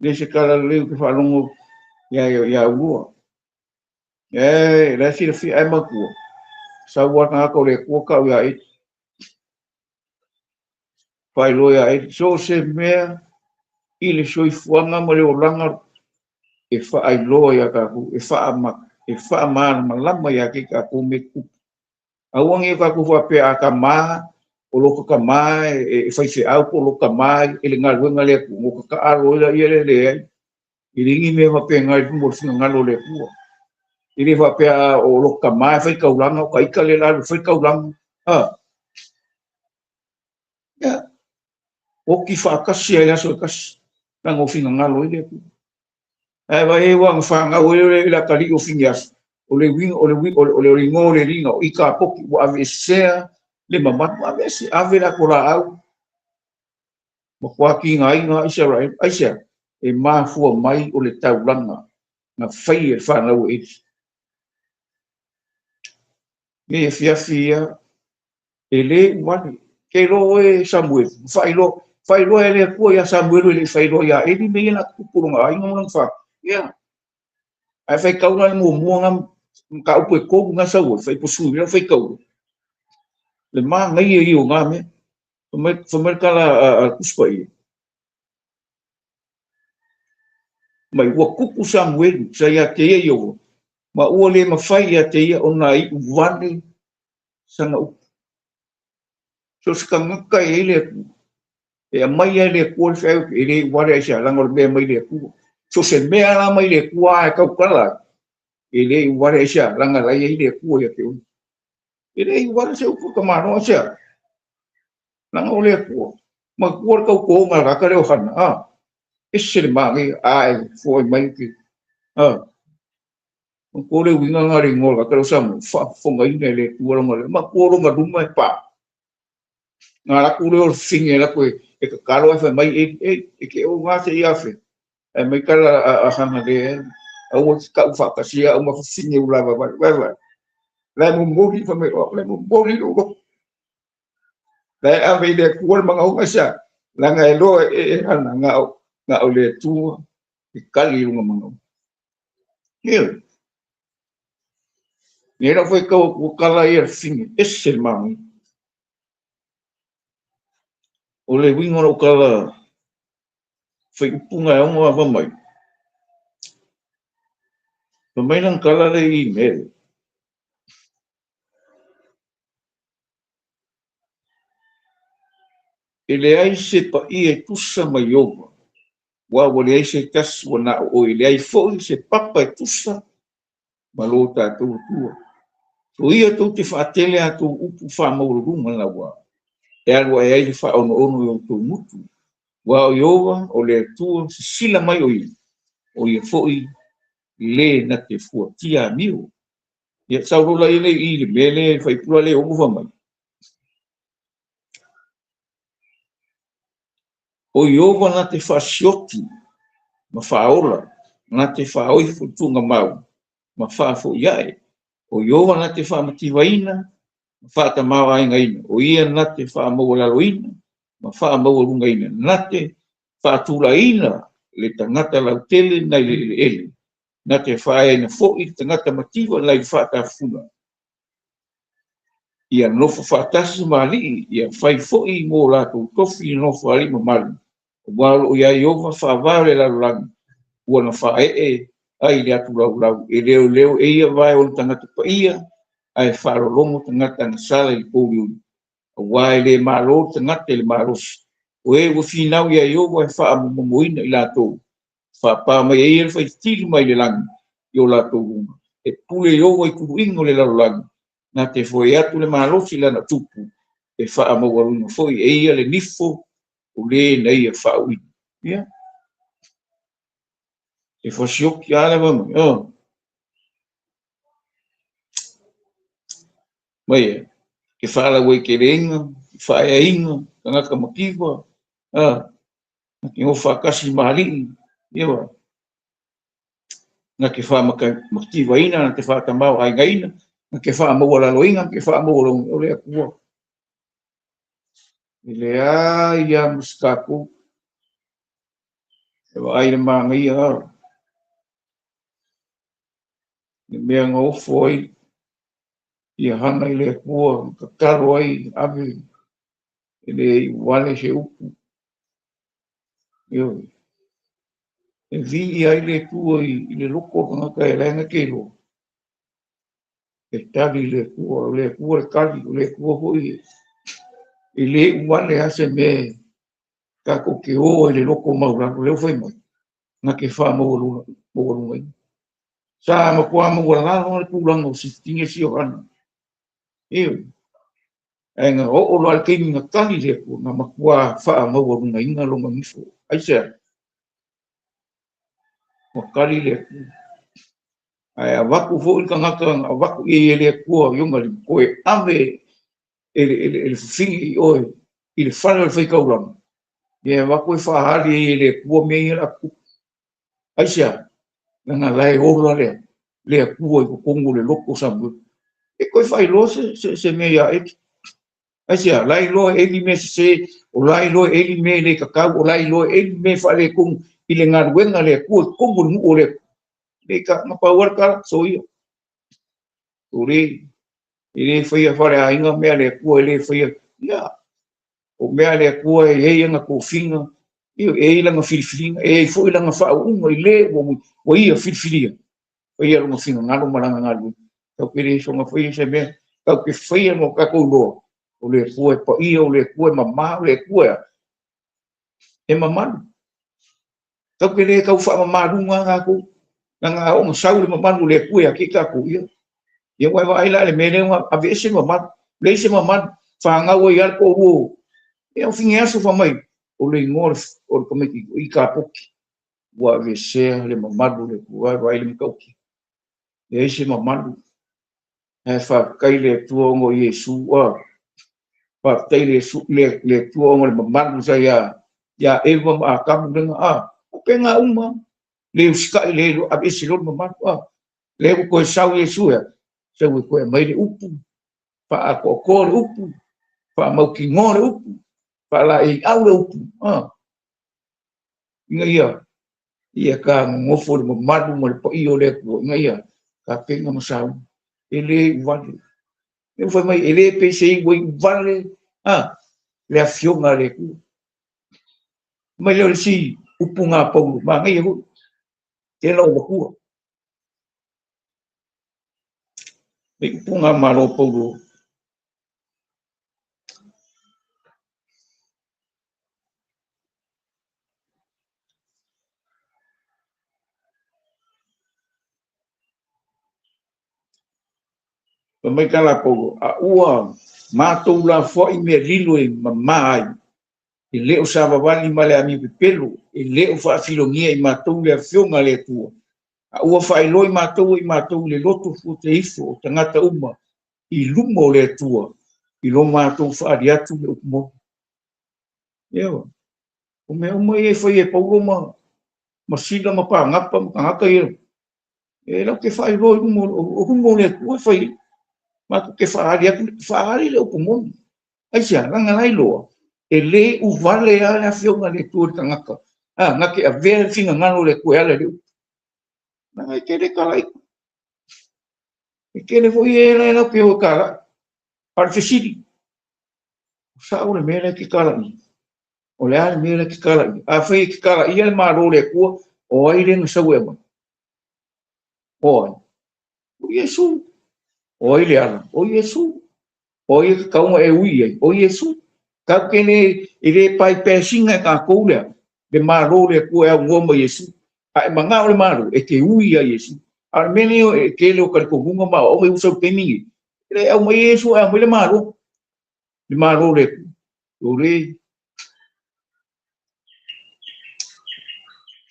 Le se kala leu ke whaalongo ia ia ulua. E, le sila fi ai makua. Sa ua ngā ko le kua kau ia eti. Whai loa ia eti. So se mea i le soifuaga ma le olaga e faailoa ia tatou, e faamalamalama ia te tatou me tupu. Aua ne i tatou faapea a tamā, o lo tamā e faifeau po o lo tamā e le galuega le Atua, mo tataalo ai laia le leai. E le ni mea faapena i luma o le finagalo o le Atua. E le faapea o lo tamā e faitaulaga, o taita le la alu e faitaulaga. A, ia, oti faatasi ai le aso e tasi, leaga o finagalo ai le Atua. Ae vaai ua na fanau ai le atalii o Fineasa, o le uiga, o le o le igoa o le liga, o Ikapoki, ua aveesea le mamalu, aveese, ave le ato laau, ma kuakigaina Isaraelu. Aisea, e mafua mai o le taulaga na fai e le fanau e Eli. Nei afiafi ia, e le uale. Ke loa e Samuelu, faailoa, faailoa e le Atua ia Samuelu e le i faailoa ia Eli me ia na tupu longa aiga ma lona fa. Ia, ae faitau la le muamua nga mataupu e tolu nga sau ai, faiposu i lau faitau. Le manaia ia o ngā mea. Fai mai le tala a le Tusi Paia. Mai ua tupu Samuelu sa ia te ia Ieova, ma ua le mafai ia te ia ona iu vale sana upu. So se tagata e ai le Atua, e aumai ai le Atua le feau, e le iu vale aisea, leaga o le mea mai le Atua. So se mea la mai le Atua e tautala, e le iu vale aisea, leaga la i ai le Atua ia te oe. E le iu vale se upu tamaloa aisea, leaga o le Atua. Matua le tautoga a le tagata lea o Hana, a, ese le manaia, a e foai mai ke, a, matua le uiga nga le igoa o le tagata lea o Samoa, faafofogaina e le Atua lona leo, matua lona luma e pa. Nga latou lea o le fine latou e tatalo ae fai mai, e, e, e ke o ngā se i afe. Ae mai tala a Hana le, aua te tau faatasia au ma fafine u lava vale, vai vai. La e momoli, fai mai, la e momoli lou loto. La e ave i le Atua le magaoga sa, leaga e loa e Hana nga o le Atua e kali i lona magaoga. Ioe. Nei lau faitau atu ua tala ia le fine, ese le manaia. O le uiga o lau tala faiupuga e ono ava mai. Mai lang kala le email. E leai se paia e tusa ma Ieova, ua ua leai se tasi ua na o oe, e leai fo'i se papa e tusa ma lo tatou Atua. So ia tou te faatele a tou upu faamaualuluga naua, e alu ae ai le faaonoono i o outou gutu. Ua o Ieova o le Atua sisila mai o ia fo'i le na te fuatia amio. Ia saulola ia le i le mele faipula le omo fa mai. O Ieova na te faasioti ma faaola, na te faaoifo tuugamau ma faafo'iaʻe. O Ieova na te faamativaina ma faatamāo'aigaina. O ia na te faamaualaloina ma faamaualugaina, na te faatulaiina le tagata lautele nai le eleele, na te faaeaina fo'i le tagata mativa nai le faatafufuna. Ia nofo faatasi ma alii, ia fai fo'i mo latou tofi nofo alii mamalu. Ua o loo ia Ieova faavae o le lalolagi, ua na faaee ai le atu laulau, e leoleo e ia vae o ona tagata paia, ae faalologo tagata agasala i le pouliuli. Auā e le malo le tagata i le malosi, o e ua finau ia Ieova e faamomomoina i latou, faapā mai e ia le faitili mai le lagi i o latou luga. E pule Ieova i tuluiga o le lalolagi, na te foe atu le malosi i lana tupu, e faamaualuga foi e ia le nifo o le na ia faauuina. Ia, e fasioki a le mai. Oh. Mai e faalauaiteleiga, faaeaina, tagata mativa, na te nofo faatasi ma alii, ia wa. Na te faamativaina, na te faatamāo'aigaina, na te faamaualaloina, na te faamaualaloina, o le Atua. E leai lava ma se tatou. E vaai le manaia a. Le mea na ofo ai ia hana i le Atua, tatalo ai ave e le iu vale se upu. Ioe. E viia ai le Atua i le loko o tagata e lae na te iloa. E tali le Atua, o le Atua le tali, o le Atua fo'i e le iu vale a se mea tatou te o ai le loko maulalo, lea ua fai mai, na te faamaualugaina. Sa matua maualalo le tulaga o sifitiga si o hana. Ioe. Ae na oo loa le taimi na tali le Atua, na matua faamaualugaina lona nifo. Aisea? Ua tali le Atua. Ae avatu fo'i le tagata na avatu i ai e le Atua i ona lima, toe ave e le fafine i oe i le fale o le faitaulaga. Ia avatu e faahali ai e le Atua mea ia le atutupu. Aisea? Leaga la e ola le Atua i totonu o le loto o Samuele. E toe faailoa se mea ia Eli. Aisea? La iloa e Eli mea sese, o la iloa e Eli mea e le tatau, o la iloa e Eli mea faaletonu i le galuega a le Atua i totonu o le nuu o le Atua. Le ka na pau le tala, soia. O le e le faia faleaiga mea le Atua, e le faia. Ia, o mea le Atua e i ai ana tofiga, e i ai lana filifiliga, e i ai foi lana faauuga i le ua ia filifilia. Faia lona finagalo ma lana galuega. Tau ke le soga faia se mea, tau ke faia no tatou iloa. O le Atua e paia, o le Atua e mamā, o le Atua e mamalu. Tau ke le tau faamamaluga tatou. Lana a ona sau le mamalu o le Atua ia te tatou ia. Ia ua vaai la le mea lea ua aveese le mamalu. Leai se mamalu, fanau ai lava le toalua. Ia o Fineaso fa mai, o le igoa o le tamaitiiti o Ikapoti. Ua aveesea le mamalu o le Atua, vaai le matautia. Leai se mamalu. Ae faafetai le Atua ona o Iesu. Faafetai le Atua ona o le mamalu sa ia Eva ma Atamu lega. O pega uma, le usitai le aveese loa le mamalu. Le ua toe sau Iesu ea, sau e toe aumai le upu, faaatoatoa le upu, faamautinoa le upu, faalaeiau le upu. Ina ia ta nonofo le mamalu ma le paia o le Atua, ina ia tapena ma sauni. E le iuvale. E fai mai, e le peisei ua iuvale le afioga a le Atua. Mai lea o le si upu ngā Paulo, manaia foi, tela o matua. Mai upuga malo Paulo. Mai kala Paulo, a ua mātou lafoai mea lilo e mamā ai, e le o savavali ma le amio pepelo, e le o faafilogia i matou le afioga a le Atua. A ua faailoa i matou e matou le loto fuateifo o tagata uma i luma o le Atua, i lo matou faali atu le upu moni. Ia, o mea uma ia e fai e Paulo ma Sila ma Pagapa ma tagata ia, e lau te faailoa i luma o le Atua e fai. Matou te faali atu, faali le upu moni. Aisea, langa lai loa, e le uvale a le afioga le Atua i le tagata. A, na te avea le finagalo o le Atua e ala i le upu. Langa e tele kalai. E tele foi e la e lau te o kalai. A o le fesili, o sao le mea lea te kalai. O le a le mea lea te kalai. A fai e te kalai ia le malo o le Atua, o ai le na sau e aumai? O ai? O Iesu. O ai le ala? O Iesu. O ai e taunga e ui ai? O Iesu. Kau ke le e le pai pēsinga e kākou lea, le malo le Atua e au ngoa ma Iesu. A e mangao le malo, e te ui a Iesu. A le mea lea e tele o talitonuga ma aoaoga i usa taimi ni. E le au mai Iesu e au mai le malo. Le malo le Atua. O le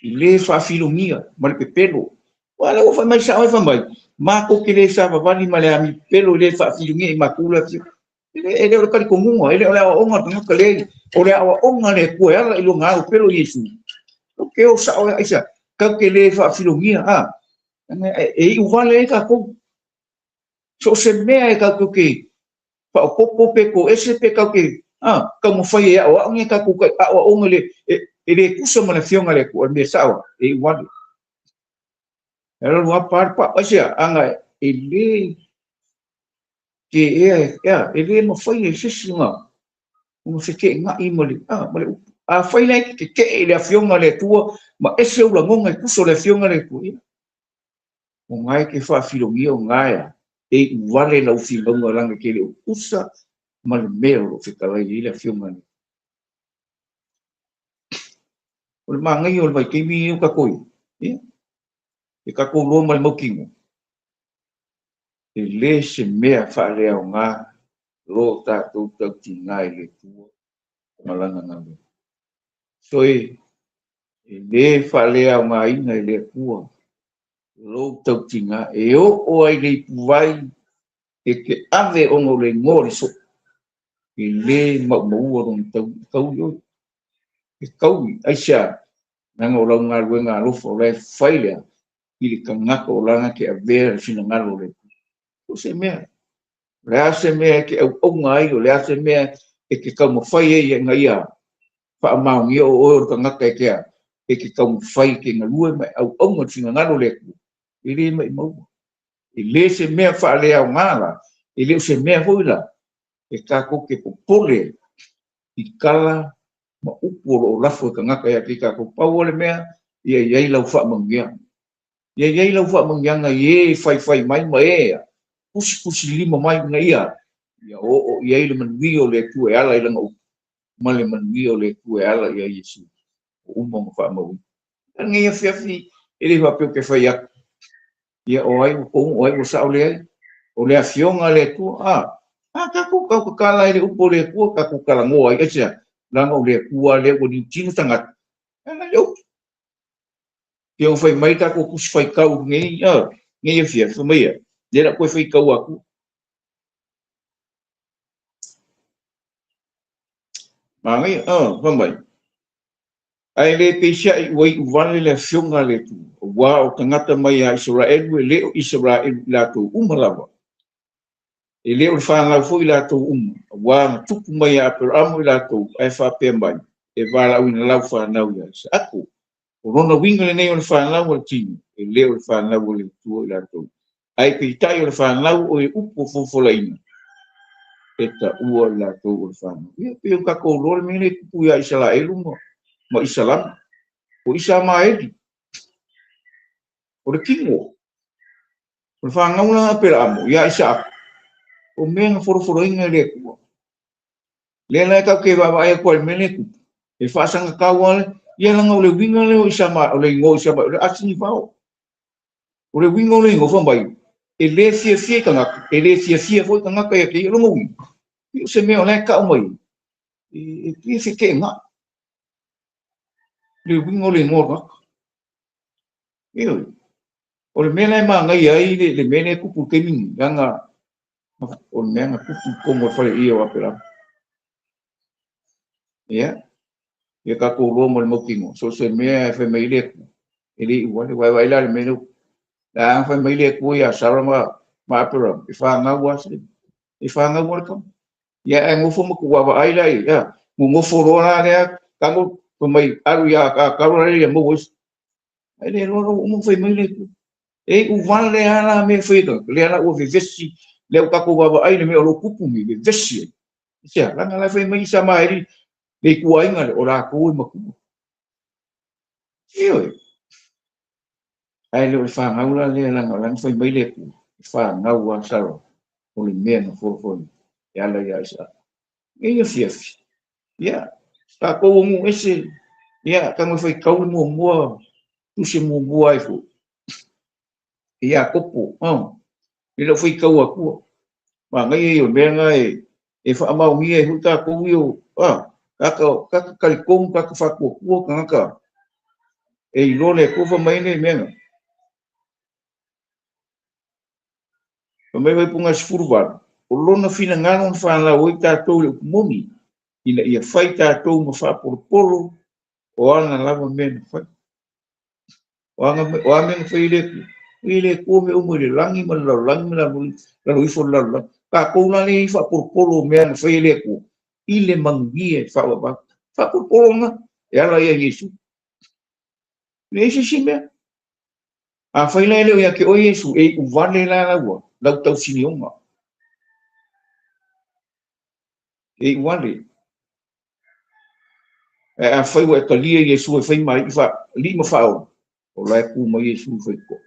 i le faafilogia ma le pepelo. Ua le ua fai mai sao e fai mai, mātou ke le savavali ma le ami pepelo i le faafilogia i matou le afio. E le o le talitonuga, e le o le aoaoga tagata le, o le aoaoga le Atua e ala i lona ao pelo Iesu. O ke o sao e aisa, kau ke le faafilogia, a, e i uvale e kākou. So se mea e kākou ke paopopo pe ko ese pe kau ke, a, kau mawhai e ao ao kākou kai aoaoga le, e le kusa ma le afioga le Atua, le mea sao, e i uvale. E raru a pa pa, aisea, anga e le ke ea, ea, e le mawhai e sisi ngā, unga wheke ngā i ma le, a, ma le upu. A whai lai ke ke e le afioga le Atua, ma ese ula ngonga e kuso le afioga le Atua. Ia. O ngai ke whaafilogia o ngai e uvale lau whimaunga langa ke le ukusa ma le mea o lo whekalai i le afioga le. O le maangai o le vaitaimi o kākou i. Ia. E kākou loa ma le maukino. E le se mea faaleaoga lo tātou tautigā i le Atua ma lana galuega. So e le faaleaogaina i le Atua lo tautigā e oo ai le ipuvai e te ave ona o le igoa o le soo. E le maumaua lona taui oi. E taui, aisea, nanga o lau galuega alofa o lae fai lea i le tagata o lana te avea le finagalo o le Atua. O se mea, o le a se mea e te auaunga ai, o le a se mea e te taumafai ai e ina ia faamaonia o oe o le tagata e te a, e te taumafai ke galue ma e auaunga le finagalo o le Atua. E le maimaua. E le se mea faaleaoga la, e le o se mea foi la, e kākou te popole i kala ma upu o loo lafo e tagata ia te kākou. Pau o le mea, ia iai lau faamanuiaga. Ia iai lau faamanuiaga i e faifai mai ma e pusipusi lima mai ina ia, ia oo i ai le manuia o le Atua e ala i lana upu, ma le manuia o le Atua e ala ia Iesu. O uma ma faamauina. Lenei afiafi e le faapea ou te fai atu. Ia o ai ua kou, o ai ua sao le ai. O le afioga le Atua, a, tātou kau kakala i le upu o le Atua, tātou talanoa ai, aisea, langa o le Atua lea ua liutino tagata. E ala i le upu. Ia o fai mai tātou tusi faitau nei, a, nei afiafi, fai mai ia, le la koe faitau atu. Māngai, a, fai mai. Ae le peisiai ua iu vale le afioga a le Atua, ua o tagata mai a Isaraelu e le o Isaraelu i latou uma lava. E le o le whanau foi i latou uma, ua na tupu mai a Aperaamo i latou, ae faapea mai, e valaauina lau whanau ia Isaako. O lona uiga lenei o le whanau o le tino, e le o le whanau o le Atua i latou. Ae peitai o le whanau o e upu o fofolaina, e taua i latou o le whanau. Ia, pe o kākou loa le mea le tupu ia Isaraelu ma Isalama. O Isamaeli. O le tino. O le fagau la Aperaamo ia Isaako, o mea na folofoloina e le Atua. Lea la e tatou te vaavaai atu ai i le mea lea e tupu, e faasagatau lava le, ia leaga o le uiga lea o Isama, o le igoa o Isama, o le asinivao. O le uiga o le igoa fai mai, e le fiafia i tagata, e le fiafia foi tagata ia te ia. Lona uiga, o se mea o la e tau mai, e pei e feteenai le uiga o le igoa o le tagata. Ioe. O le mea la e manaia ai le mea lea e tupu i le taimi lenei, leaga o le mea na tupu i totonu o le faleia o Aperamo. Ia, ia tatou iloa ma le mautinoa, so o se mea e fai mai ai le Atua, e le iu vale. Ua e vaai la i le mea lea, la fai mai le Atua ia Sara ma Aperamo, e fanau lava se, e fanau lava le tama. Ia ae nofo ma vaavaai la i, ia, nonofo loa la lea, tago, fai mai, alu ia Akaro la ia maua isi. Ai le loa ua uma fai mai le Atua. E iu vale lava la mea e fai e tagata, lea la ua vevesi, lea ua tatou vaavaai i le mea o lo o tupu nei, vevesi ai. Aisea? Leaga la e fai mai Isamaeli, le ituaiga lea, o latou e matua. Ioe. Ae le o le fanau la lea, leaga o la na fai mai le Atua, e fanau lava Sara, o le mea na folofolo e ala ia Isaaka. Nei afiafi, ia, tatou o nuu ese, ia, tago e faitau le muamua, tusi muamua ai foi, e Iakopo, i lau faitau atua. Manaia ia o mea na e faamaonia ai foi tatou ia o, kaka talitonu, kaka faatuatua tagata e iloa le Atua fai mai le mea na. Fai mai Vaipuna 18, o lona finagalo na fanau ai tatou i le upu moni, ina ia fai tatou ma faapolopolo o ana lava mea na fai. O a mea na fai e le Atua? E le Atua mea uma i le lagi ma le lalolagi ma lalo ifo le lalolagi. Tatou la lea i faapolopolo o mea na fai e le Atua, i le manuia e faavavau. Faapolopolo na, e ala ia Iesu. Leai se isi mea. A fai la e le o ia te oe Iesu, e iu vale la laua, lau tausinioga. E iu vale. Ae a fai ua e talia Iesu e fai ma alii ma faaola, o la e tu mai Iesu i faitotoa.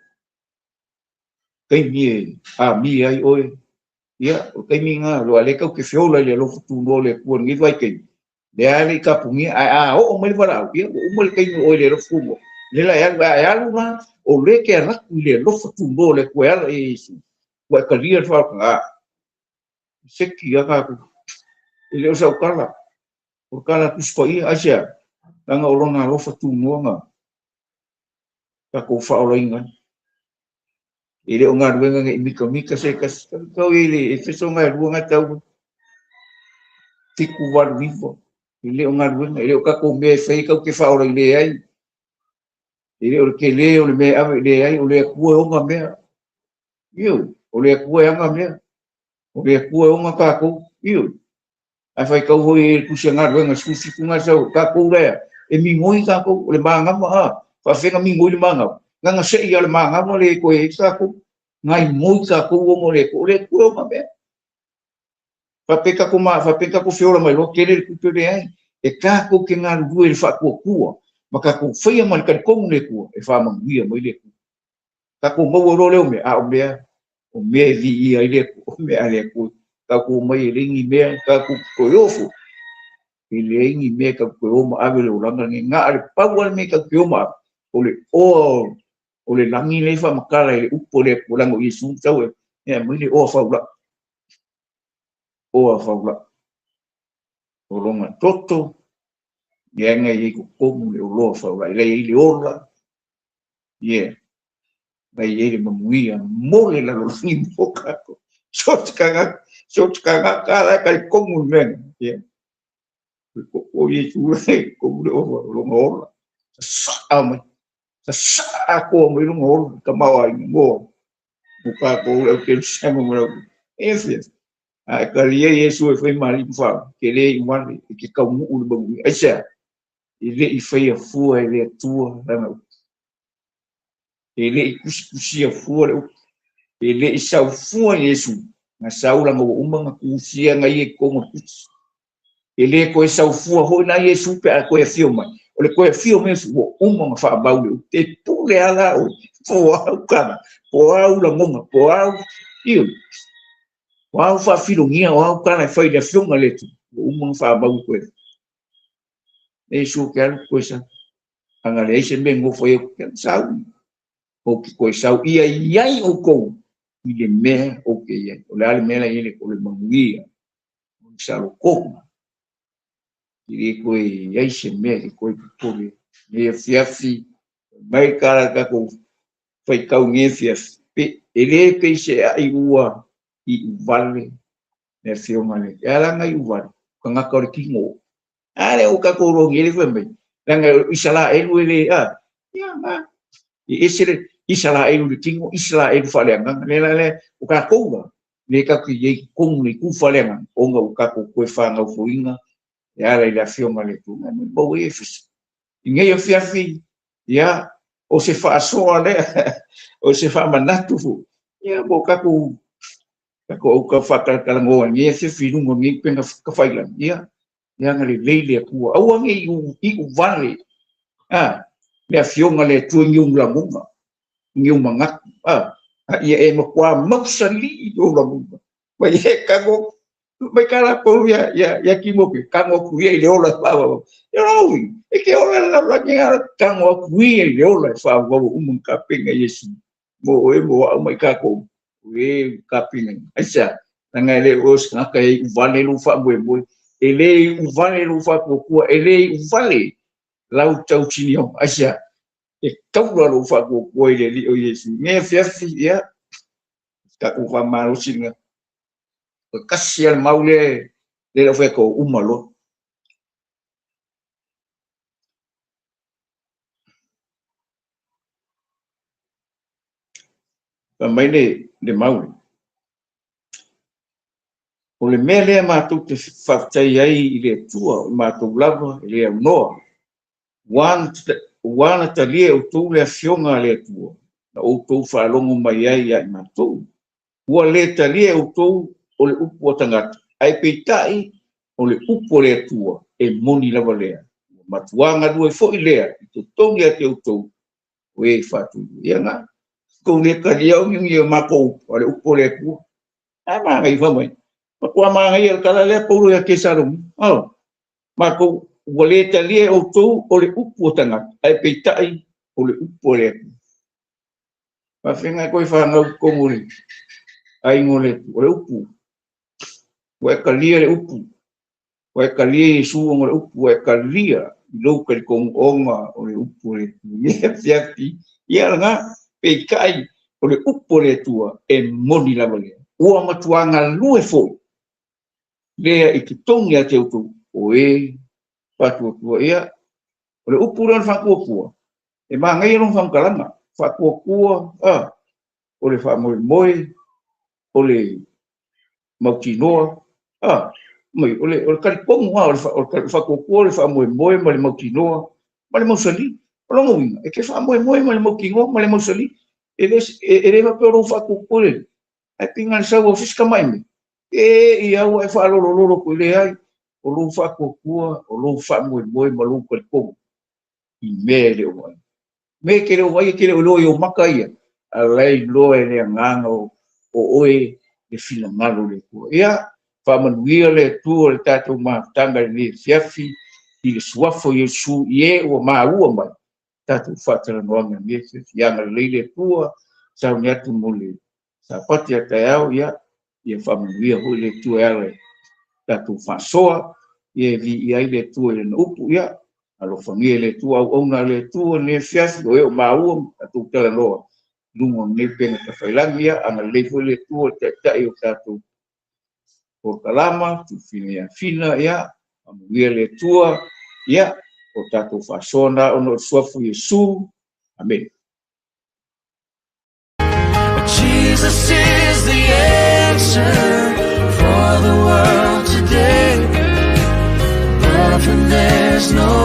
Taimi e amia ai oe, ia, o taimi ngā, loa le tau te feola i le alofa tunoa o le Atua lenei vaitaimi, lea le i tapunia, ae a oo mai le valaau, ia, ua uma le taimi o oe i le alofa tunoa. Le la e alu, ae alu la, o le te alatu i le alofa tunoa o le Atua e ala i Iesu, ua e talia le faaola, a, seki a kākou. E le o sau tala, o tala Tusi Paia, aisea, leaga o lona alofa tunoa na tatou faaolaina ai. E le o galuega nei mikamika se tasi. Tau i le Efeso ngai lua ngai tau 7 8 9. E le o galuega, e le o tatou mea e fai tau te faaola i le ai. E le o le tele o le mea e ave i le ai, o le Atua e ona mea. Ioe, o le Atua e ana mea. O le Atua e ona tatou. Ioe. Ae faitau foi e le tusi a galuega 17 ngai sau, tatou lea, e migoi tatou, o le manava a, faafega migoi le manava. Nganga sei ia le manava le koe e tatou, ngai moi tatou ona o le Atua, o le Atua e ona mea. Faapea tatou ma, faapea tatou feola mai loa, tele le tupe le ai. E tatou te galulue i le faatuatua, ma tatou faia ma le talitonu le Atua, e faamanuia mai le Atua. Tatou maua loa lea o mea, a o mea, o mea e viia ai le Atua, o mea a le Atua. Tatou omai e leai ni mea, tatou toe o foi. E leai ni mea tatou toe o ma ave le olaga lenei. Na o le pau lava le mea tatou te o ma ave, o le oa o le lagi lea e faamatala i le upu o le Atua, leaga o Iesu tau e aumai le oa faulai. Oa faulai. O lona toto, ia nga i ai totonu le oloa faulai. Lai ai le ola, yeah. Lai ai le manuia, mo le lalolagi mo kātou. So te kanga, so te kanga ka la kai kongu le mea. Yeah. O Iesu le kongu le oa, o lona ola. Sa mai. Sa akoa mai lona ola, ka maua ai mo. Mo kātou le au ke sama mo lau. E fia. A e kalia Iesu e fai mali mfa, ke le i wale, e ke kaunuu le manuia. Aisea, e le i whaia fua e le Atua lana upu. E le i kusikusia fua le upu. E le i sau fua Iesu, nga sau langa ua uma nga kusia nga ie kongo le kusi. E le koe sau fua hoi na Iesu pe a koe afio mai. O le koe afio mai Iesu, ua uma nga whaamau le upu. Te pule ala oe, Po o a au tala, po o a au lagona, po o a au, ioe, o a au faafilogia, o a au tala e fai i le Afioga i le Atua, ua uma ona faamau i koe. E Iesu ou te alu koe sau. Ana leai se mea e nofo ai ou te alu sau. Ou te toe sau ia i ai outou i le mea ou te i ai. O le a le mea la e i ai le o le manuia, o le salotoga. E le toe i ai se mea e toe popole. Nei afiafi, mai tala tatou faitau nei afiafi, pe, e le peiseai ua iuvale le afioga i le, e ala ona iuvale, tagata o le tino. A lea ua tatou iloa nei le fai mai, leaga o Isaraelu e le, a, ia, na, e ese le Isaraelu i le tino, Isaraelu faaleagaga. Le la lea, o tatou la, le tatou i ai i totonu i le itu faaleagaga, ona ua tatou toe fanau fouina e ala i le afioga i le Atua. Nai maumau ai Efeso. I nei afiafi, ia, o se faasoa lea, o se faamanatu foi, ia, mo tatou tatou au tau faatalatalanoa i nei afiafi i luga o nei upega tafailagi, ia, ia agalelei le Atua. Aua ne i iu vale, a, le afioga a le Atua i ni ou lagona, i ni ou manatu, a, a ia e matua mausali i ou lagona. Mai e tago, mai ka latou ia, ia, ia Timote, tago atu ia i le ola e faaauau. Ia oi, e ke ola le lalolagi a tago atu ia i le ola e faaauau uma na tapena e Iesu. Mo oe, mo au ma i tatou, o e ua tapena. Aisea? Leaga e le o oe o se tagata e iu vale lou faamoemoe, e le iu vale lou faatuatua, e le iu vale lau tautinioga. Aisea? E taula lou faatuatua i le Alii o Iesu. Nei afiafi, ia, tatou faamalosi lena. O le tasi lava le mau lea, lea lau fai atu uma loa. Fai mai le, le mau lea, o le mea lea matou te faafetai ai i le Atua, o matou lava e le aunoa, ua na talia e outou le Afioga a le Atua, na outou faalogo mai ai ia i matou. Ua le talia e outou o le upu a tagata, ae peitai o le upu a le Atua e moni lava lea. Ua matua galue foi lea i totonu ia te outou o e faatuiu. Ia na, tou le talia o ni o matou upu, a o le upu a le Atua. Ae manaia fai mai, matua manaia le tala lea Paulo ia Tesalonika. Oh, matou ua le talia e outou o le upu a tagata, ae peitai o le upu a le Atua. Faafegai koe fanau i totonu o le aiga o le Atua. O le upu, ua e talia le upu, ua e talia Iesu ona o le upu, ua e talia i lou talitonu ona o le upu o le Atua. Ia afiafi, ia lena, peitai o le upu a le Atua e moni lava lea. Ua matua galue foi lea i totonu ia te outou o e faatuatua. Ia, o le upu lea o le faatuatua, e manaia lona faamatalaga, faatuatua, a, o le faamoemoe, o le mautinoa, a, mai, o le, o le talitonu lava, o le faatuatua, o le faamoemoe ma le mautinoa, ma le mausali. O lona uiga, e te faamoemoe ma le mautinoa ma le mausali, e le, e le faapea o lou faatuatua le, ae pei na o le sau o se isi tamai mea, e i au e faalolololo atu, leai, o lou faatuatua, o lou faamoemoe ma lou talitonu i mea e le o vaaia. Mea e te le o vaaia, e te le o iloa i ou maka ia, a la e iloa e le Agaga o oe le finagalo o le Atua. Ia, faamanuia le Atua i le tatou mafutaga i lenei afiafi, i le suafa o Iesu i e ua maua mai tatou faatalanoaga i lenei afiafi. Ia agalelei le Atua, sauni atu mo le Sapati a taeao, ia, ia faamanuia foi le Atua e ala i tatou faasoa, ia e viia ai le Atua i lana upu, ia, alofagia e le Atua auauna a le Atua i lenei afiafi, o e o maua ma tatou talanoa i luga o lenei upega tafailagi, ia, agalelei foi le Atua i le Taitai o tatou polokalama, Tufina ia Fina, ia, faamanuia le Atua, ia, o tatou faasoa na ona o le suafa o Iesu. Amene. Jesus is the answer for the world today. Above him there's no